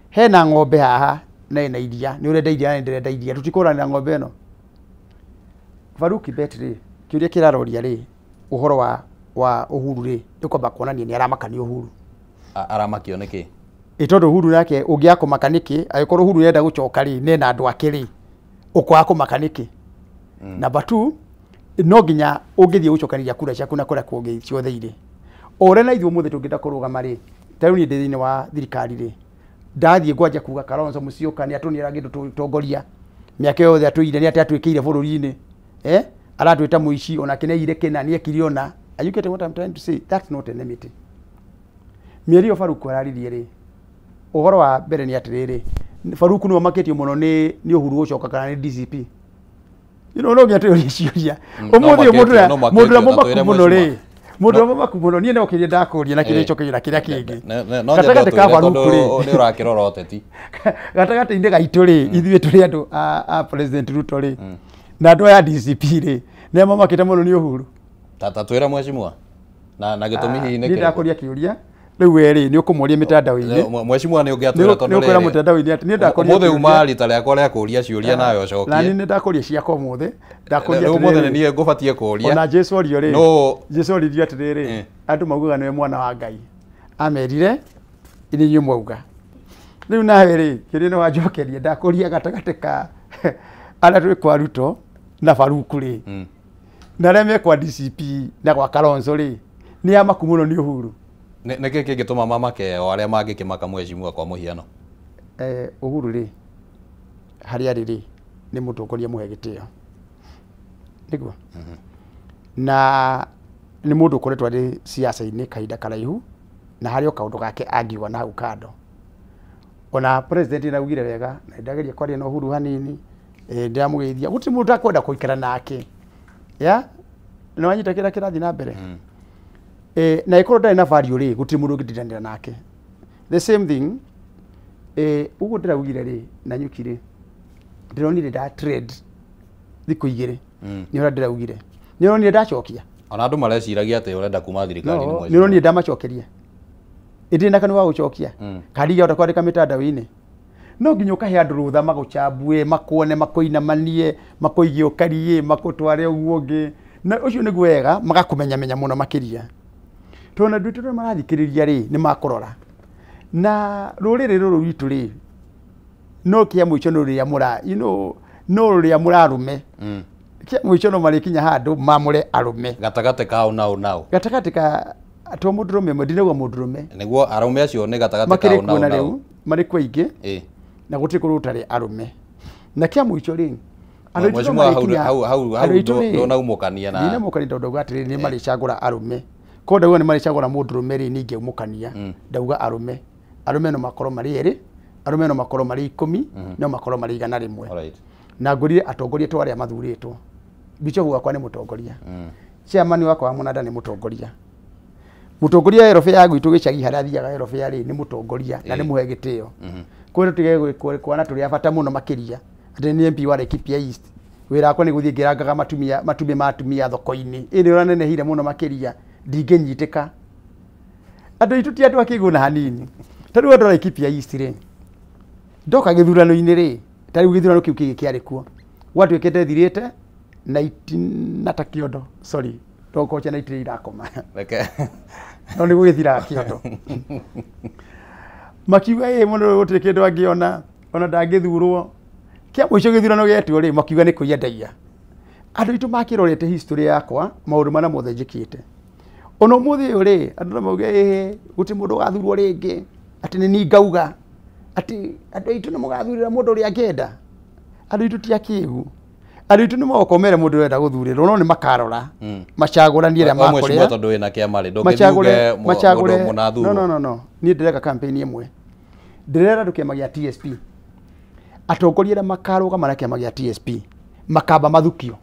Speaker 2: Hena ng'ombe haha na ĩna iria, nĩ ũrenda iria na nĩ ndĩrenda iria, tũtikũranĩra ng'ombe ĩno. Farouk Kibet rĩ, kĩũria kĩraroria rĩ, ũhoro wa Uhuru rĩ, nĩ kwamba kuonania nĩ aramakania Uhuru.
Speaker 1: Aramakio nĩkĩ?
Speaker 2: Ĩ tondũ Uhuru nake ũngĩaga kũmaka nĩkĩ, angĩkorwo Uhuru nĩarenda gũcoka rĩ, nena andũ ake rĩ, ũkwaga kũmaka nĩkĩ? Number 2, no nginya ũngĩthiĩ gũcokanĩria kura ciaku na kũrĩa kũngĩ ciothe irĩ. O ũrĩa na ithuĩ ũmũthĩ tũngĩenda kũrũgama rĩ, ta rĩu niĩ ndĩ thĩinĩ wa thirikari rĩ, ndathiĩ ngwanja kuga Kalonzo Musyoka nĩ atũnĩra kĩndũ tũtongoria, mĩaka yothe atũire nĩ atĩ atwĩkĩire bũrũri-inĩ, aratwĩta mũici, onake nĩ aiyire kĩna, nĩ ekire ona. Are you getting what I'm trying to say? That's not enmity. Mĩario Farouk araririe rĩ, ũhoro wa mbere nĩ atĩrĩrĩ, Farouk nĩwe ũmakĩtio mũno nĩ Uhuru gũcoka kana nĩ DCP. You know, no nginya twĩyũrie ciũria. Ũmũthĩ ũyũ mũndũ ũrĩa mũmaku mũno rĩ, mũndũ ũrĩa mũmaku mũno, niĩ no kĩrĩa ndakũria na kĩrĩa njokagia na kĩrĩa kĩngĩ. Gatagatĩ ka Farouk rĩ,
Speaker 1: nĩ ũrakĩrora ũteti.
Speaker 2: Gatagatĩ-inĩ gaitũ rĩ, ithuĩ tũrĩ andũ a President Ruto rĩ, na andũ aya DCP rĩ, nĩ mamakĩte mũno nĩ Uhuru.
Speaker 1: Ta twĩre mheshimiwa. Na gĩtũmi hihi nĩ
Speaker 2: kĩrĩkũ? Niĩ ndakũria kĩũria. Rĩu we rĩ, nĩ ũkũmũria mĩtandao-inĩ.
Speaker 1: Mheshimiwa nĩ ũngĩatwĩra tondũ
Speaker 2: rĩ, nĩ ũkwĩra mĩtandao-inĩ atĩ niĩ ndakũria
Speaker 1: ũmũthĩ uma rita rĩakwa rĩa kũũria ciũria nawe ũcokie.
Speaker 2: Na niĩ nĩ ndakũria ciakwa ũmũthĩ. Ndakũria
Speaker 1: rĩu ũmũthĩ nĩ niĩ ngũbatiĩ kũũria.
Speaker 2: Ona Jesu orio rĩ, Jesu oririo atĩrĩrĩ, andũ maugaga nĩwe mwana wa Ngai. Amerire nĩ inyuĩ mwauga. Rĩu nawe rĩ, kĩrĩa nĩ wanjokeria, ndakũria gatagatĩ ka arĩa twĩ kwa Ruto na Farouk rĩ, na arĩa me kwa DCP na gwa Kalonzo rĩ, nĩ amaku mũno nĩ Uhuru.
Speaker 1: Nĩ kĩĩ kĩngĩtũma mamake o arĩa mangĩkĩmaka mheshimiwa kwa mũhiano?
Speaker 2: Uhuru rĩ, harĩa arĩ rĩ, nĩ mũtongoria mũhe gĩtĩo nĩguo. Na nĩ mũndũ ũkoretwo arĩ siasa-inĩ kahinda karaihu na harĩ o kaũndũ gake angiuga na hau kando. Ona president nĩaugire wega na ndageria kwaria na Uhuru hanini, ndĩramũgeithia gũtirĩ mũndũ ũtakwenda gũikara nake ya nĩ wanyita kĩrĩa kĩrathiĩ na mbere. Na ĩkorwo ndarĩ na value rĩ, gũtirĩ mũndũ ũngĩtindanĩra nake. The same thing, ũguo ndĩraugire rĩ na nyuki rĩ, ndĩronire nda trade thikũ igĩrĩ. Nĩ ũrĩa ndĩraugire, nĩ ũronire ndacokia.
Speaker 1: Ona andũ mareciragia atĩ ũrenda kuma thirikari-inĩ.
Speaker 2: Nĩ ũronire ndamacokeria ĩndĩ na kanua wa gũcokia kandi ingĩhota kwandĩka mĩtandao-inĩ. No nginya ũkahe andũ rũtha magũchambue, makuone, makũinamanie, makũigie ũkarie, makũtware ũguo ũngĩ, na ũcio nĩguo wega magakũmenyamenya mũno makĩria. Tondũ andũ aitũ arĩa marathikĩrĩria rĩ nĩ makũrora na rũrĩrĩ rũrũ rwitũ rĩ, no kĩa mũico no rĩrĩa mũra you know, no rĩrĩa mũrarume. Kĩa mũico no marĩkinya handũ mamũre arũme
Speaker 1: gatagatĩ kao nao nao
Speaker 2: gatagatĩ ka to mũndũrũme ũmwe, ndinauga mũndũrũme
Speaker 1: nĩguo arũme acio nĩ gatagatĩ kao nao nao
Speaker 2: marĩ kuo aingĩ na gũtirĩ kũndũ gũtarĩ arũme. Na kĩa mũico rĩ, andũ aitũ
Speaker 1: ndũnaumũkania na
Speaker 2: ndinamũkania tondũ ndauga atĩrĩrĩ nĩ marĩcagũra arũme. Korwo ndauga nĩ marĩcagũra mũndũrũme rĩ, ningĩ ũmũkania ndauga arũme. Arũme no makorwo marĩ erĩ, arũme no makorwo marĩ 10, no makorwo marĩ 100. Na ngũrire atongoria to arĩa mathurĩtwo. Bishop wakwa nĩ mũtongoria, chairman wakwa wa mũnanda nĩ mũtongoria, mũtongoria wa ya gwitũ gĩcagi harĩa athiaga welfare rĩ nĩ mũtongoria na nĩ mũhe gĩtĩo. Koguo tũtige kuona tũrĩ a bata mũno makĩria atĩ nĩ MP wa Laikipia East, wĩra wakwa nĩ gũthiĩ ngĩrangaga matumbĩ ma atumia thoko-inĩ ĩrĩ ũranenehire mũno makĩria, ndingĩnyitĩka. Andũ aitũ ti andũ a kĩgũna hanini. Ta rĩu andũ a Laikipia East rĩ, ndoka gĩthurano-inĩ rĩ, ta rĩu gĩthurano kĩu kĩngĩ kĩarĩ kuo gwatuĩkĩte thirĩte na ta kĩondo, sorry ndokocha na itirĩ irakoma no nĩ gũgĩthiraga kĩondo. Makiuga ĩ mũno gũtirĩ kĩndũ angĩona ona ndangĩthurwo. Kĩa mũico gĩthurano gĩetwo rĩ, makiuga nĩ kũiya ndaiya. Andũ aitũ makĩrorete history yakwa, maũndũ marĩa mothe njĩkĩte. Ona ũmũthĩ ũyũ rĩ, andũ no mauge ĩ gũtirĩ mũndũ ũgathurwo rĩngĩ, atĩ nĩ niĩ ngauga atĩ andũ aitũ nĩ mũgathurĩra mũndũ ũrĩa angĩenda. Andũ aitũ ti akĩgu. Andũ aitũ nĩ magoka mere mũndũ ũrenda gũthurĩrwo, no nĩ makarora macagũranie arĩa makũrĩa.
Speaker 1: Tondũ wĩna kĩama rĩ, ndũngĩthiĩ uge mũndũ mũnathurwo.
Speaker 2: No, no, no, niĩ ndĩreka campaign ĩmwe. Ndĩrera andũ kĩama gĩa TSP. Atongoria arĩa makarũgama na kĩama gĩa TSP makamba mathukio.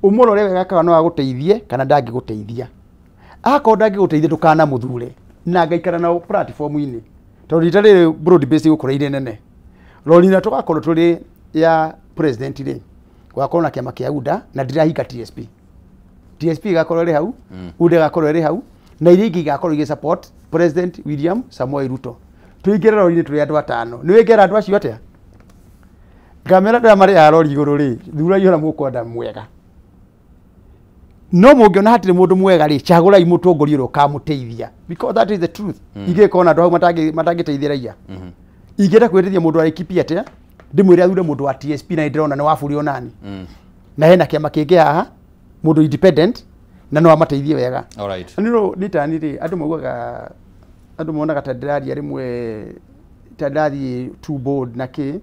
Speaker 2: Ũmũrore wega kana no agũteithie kana ndangĩgũteithia. Akorwo ndangĩgũteithia ndũkanamũthure na ngaikara nao platform-inĩ. Tondũ rita rĩrĩ broad base ĩgũkorwo ĩrĩ nene. Rori na tũgakorwo tũrĩ ya president rĩ, gũgakorwo na kĩama kĩa UDA na ndĩrahinga TSP. TSP ĩgakorwo ĩrĩ hau, UDA ĩgakorwo ĩrĩ hau, na iria ingĩ igakorwo igĩ support President William Samoei Ruto. Tũingĩre rori-inĩ tũrĩ andũ atano. Nĩ wĩngĩra andũ acio atĩa? Ngamera andũ aya marĩ a rori igũrũ rĩ, thurai ũrĩa mũkwenda mwega. No mũngĩona hatirĩ mũndũ mwega rĩ, cagũrai mũtongoria ũrĩa ũkamũteithia. Because that is the truth. Ingĩkorwo na andũ hau matangĩteithia raia. Ingĩenda kwĩrĩria mũndũ wa Laikipia atĩa, ndĩmwĩre athure mũndũ wa TSP na ndĩrona nĩ waburi onani. Na hena kĩama kĩngĩ haha, mũndũ independent na no amateithie wega.
Speaker 1: Alright.
Speaker 2: Nĩ nĩ tani rĩ, andũ maugaga, andũ monaga ta ndĩraria rĩmwe ta ndĩrathiĩ too bold na kĩ,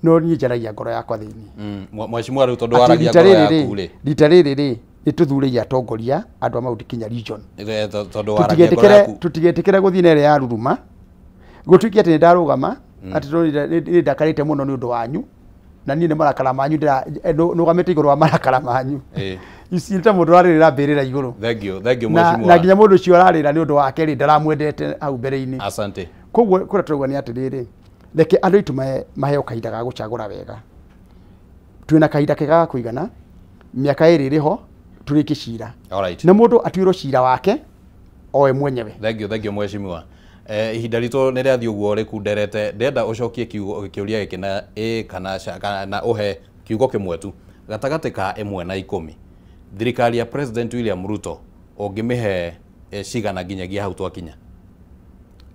Speaker 2: no niĩ njaragia ngoro yakwa thĩinĩ.
Speaker 1: Mheshimiwa rĩu tondũ waragia ngoro yaku rĩ,
Speaker 2: rita rĩrĩ rĩ, nĩ tũthurĩire atongoria andũ a Mount Kenya region.
Speaker 1: Tondũ waragia ngoro yaku.
Speaker 2: Tũtigetĩkĩre gũthiĩ na ĩrĩa ya ruruma. Gũtuĩke atĩ nĩ ndarũgama, atĩ nĩ ndakarĩte mũno nĩ ũndũ wanyu, na niĩ nĩ marakara manyu nũgamĩte igũrũ wa marakara manyu. Ici ta mũndũ ararĩrĩra mbĩrĩra igũrũ.
Speaker 1: Thank you, thank you mheshimiwa.
Speaker 2: Na nginya mũndũ ũcio ararĩra nĩ ũndũ wake rĩ, ndaramwendete hau mbere-inĩ.
Speaker 1: Asante.
Speaker 2: Koguo kũrĩa tũrauga nĩ atĩrĩrĩ, reke andũ aitũ maheo kahinda ga gũcagũra wega. Twĩna kahinda kega ga kũigana, mĩaka ĩrĩ ĩrĩ ho, tũrĩkie cira.
Speaker 1: Alright.
Speaker 2: Na mũndũ atuĩrwo cira wake oe mwenyewe.
Speaker 1: Thank you, thank you mheshimiwa. Ihinda ritũ nĩ rĩathiĩ ũguo rĩkunderete, ndĩrenda ũcokie kĩũria gĩkĩ na ĩ kana ca, na ũhe kiugo kĩmwe tu. Gatagatĩ ka 1 na 10, thirikari ya President William Ruto ũngĩmĩhe cigana nginyagia hau twakinya?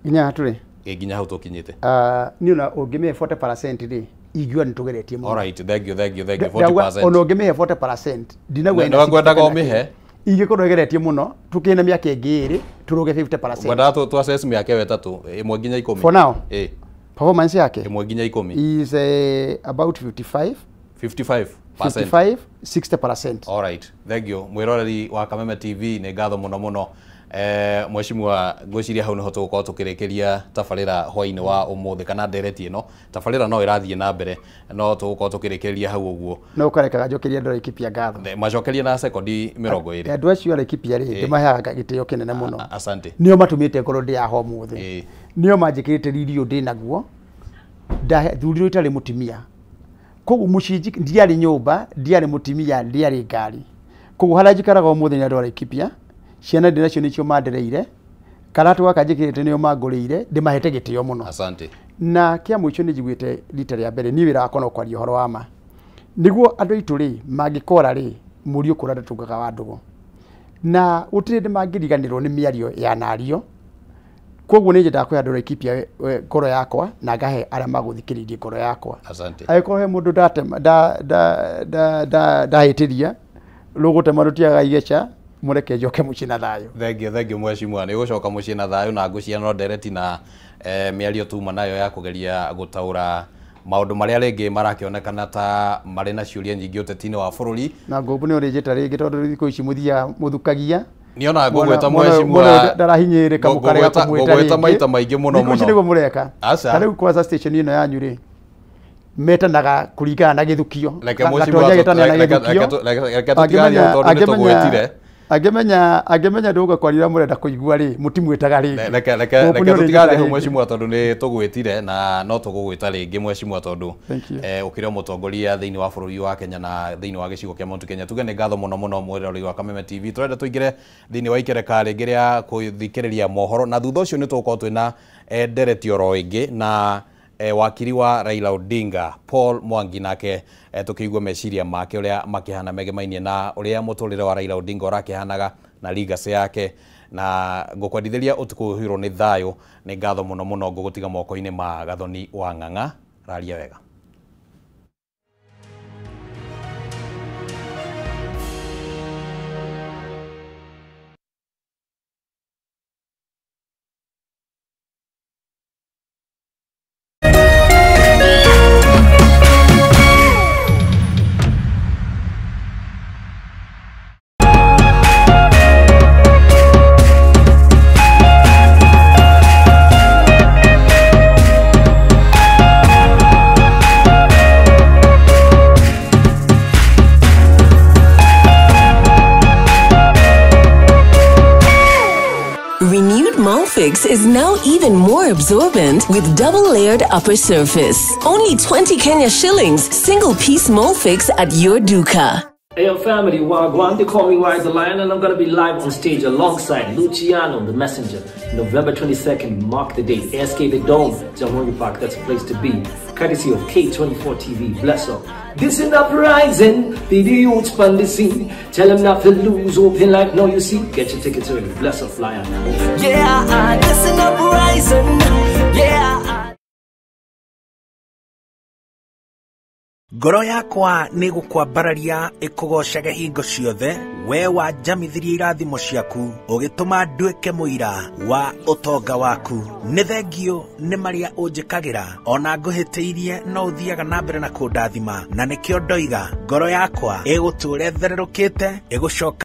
Speaker 2: Nginya hatũrĩ?
Speaker 1: Ĩ, nginya hau tũkinyĩte.
Speaker 2: Niĩ ona ũngĩmĩhe 40% rĩ, ingiuga nĩ tũgeretie mũno.
Speaker 1: Alright, thank you, thank you, thank you.
Speaker 2: Ndauga,
Speaker 1: 40%.
Speaker 2: ona ũngĩmĩhe 40%, ndinauga ĩna
Speaker 1: Nĩ ngwendaga
Speaker 2: 60 kana
Speaker 1: ũmĩhe?
Speaker 2: kĩ. Ingĩkorwo ĩgeretie mũno, tũkĩne mĩaka ĩngĩ ĩrĩ, tũrũge 50%.
Speaker 1: Ngwendaga tũ assess mĩaka ĩyo ĩtatũ, 1 nginya 10.
Speaker 2: For now?
Speaker 1: Ĩ.
Speaker 2: Performance yake
Speaker 1: 1 nginya 10.
Speaker 2: Is about 55.
Speaker 1: 55%.
Speaker 2: 55 60%.
Speaker 1: All right, thank you mwiroreri wa Kameme TV, nĩ ngatho mũno mũno. Mheshimiwa, ngwĩciria hau nĩho tũgũkorwo tũkĩrĩkĩria tabarĩra hwainĩ wa ũmũthĩ kana ndereti ĩno. Tabarĩra no ĩrathiĩ na mbere, no tũgũkorwo tũkĩrĩkĩrĩria hau ũguo.
Speaker 2: No ũkarekaga njokerie andũ a Laikipia ngatho.
Speaker 1: Macokerie na sekondi 20.
Speaker 2: Andũ acio a Laikipia rĩ, ndĩmaheaga gĩtĩo kĩnene mũno.
Speaker 1: Asante.
Speaker 2: Nĩo matũmĩte ngorwo ndĩ haha ũmũthĩ, nĩo manjĩkĩrĩte riri ũyũ ndĩ naguo. Ndathurirwo itarĩ mũtumia, koguo mũciĩ ndiarĩ nyũmba, ndiarĩ mũtumia, ndiarĩ ngari. Koguo harĩa njikaraga ũmũthĩ nĩ andũ a Laikipia. Ciana ndĩ nacio nĩcio mandereire, karatũ gaka njĩkĩrĩte nĩo mangũrĩire, ndĩmahete gĩtĩo mũno.
Speaker 1: Asante.
Speaker 2: Na kĩa mũico nĩ njiguĩte rita rĩa mbere niĩ wĩra wakwa no kwaria ũhoro wa ma, nĩguo andũ aitũ rĩ mangĩkora rĩ mũriũ kũra ndatũngaga wa ndũgũ, na gũtirĩ hĩndĩ mangĩriganĩrwo nĩ mĩario ya nario. Koguo nĩ nyendaga kũhe andũ a Laikipia ngoro yakwa, na ngahe arĩa magũthikĩrĩirie ngoro yakwa.
Speaker 1: Asante.
Speaker 2: Angĩkorwo he mũndũ ndahĩtĩria, rũgũtema rũtiagaga igeca, mũreke njoke mũciĩ na thayũ.
Speaker 1: Thank you, thank you mheshimiwa, nĩ ũgũcoka mũciĩ na thayũ na ngũcia no ndereti na mĩario tuma nayo ya kũgeria gũtaũra maũndũ marĩa rĩngĩ marakĩonekana ta marĩ na ciũria nyingĩ ũteti-inĩ wa bũrũri.
Speaker 2: Na ngũmbu nĩ ũrĩnjĩta rĩngĩ, tondũ thikũ ici mũthiaga mũthukagia.
Speaker 1: Niona ngũgwĩta mheshimiwa
Speaker 2: ndarahinyĩrĩka mũkarega kũmwĩta
Speaker 1: rĩngĩ. Ngũgwĩta maita maingĩ mũno mũno.
Speaker 2: Thikũ ici nĩguo mũreka. Ta rĩu kwanza station ĩno yanyu rĩ, metanaga kũringana na gĩthukio.
Speaker 1: Reke mheshimiwa, reke tũtiganie tondũ nĩ tũgwĩtire.
Speaker 2: Angĩmenya ndũgũka kwaria mũrenda kũigua rĩ, mũtimwĩtaga rĩngĩ.
Speaker 1: Reke tũtigane hau mheshimiwa, tondũ nĩ tũgwĩtire na no tũgũgwĩta rĩngĩ mheshimiwa, tondũ ũkĩrĩ o mũtongoria thĩinĩ wa bũrũri wa Kenya na thĩinĩ wa gĩcigo kĩa Mount Kenya. Tuge nĩ ngatho mũno mũno mwĩroreri wa Kameme TV. Tũrenda tũingĩre thĩinĩ wa ikereka rĩngĩ rĩa kũthikĩrĩria mohoro, na thutha ũcio nĩ tũgũkorwo twĩna ndereti oro ĩngĩ na wakiri wa Raila Odinga Paul Mwangi, nake tukĩigua meciria make ũrĩa makĩhana megemainie na ũrĩa mũtũrĩre wa Raila Odinga ũrakĩhanaga na legacy yake. Na ngũkwendithĩria ũtukũ ũihũirwo nĩ thayũ. Nĩ ngatho mũno mũno, ngũgũtiga moko-inĩ ma Gathoni wa Ng'ang'a. Raria wega.
Speaker 6: Molfix is now even more absorbent with double-layered upper surface. Only 20 Kenya shillings, single-piece Molfix at your duka.
Speaker 7: Hey, yo, family, Wagwan, they call me Wise the Lion, and I'm gonna be live on stage alongside Luciano, the Messenger, November 22nd, mark the date, ASK The Dome, Jamhuri Park, that's a place to be. Courtesy of K24 TV, bless up. This is uprising, be the youth on the scene. Tell them not to lose, open like no you see. Get your tickets early, bless up, Lion.
Speaker 8: Yeah, this is uprising, yeah.
Speaker 9: Ngoro yakwa nĩ gũkwambararia ĩkũgoocaga hingo ciothe, we wanjamithirie irathimo ciaku, ũgĩtũma nduĩke mũira wa ũtonga waku. Nĩ thengio nĩ marĩa ũnjĩkagĩra, ona ngũhĩtĩirie no ũthiaga na mbere na kũndathima, na nĩkĩo ndoiga ngoro yakwa ĩgũtũũra ĩthererũkĩte, ĩgũcoka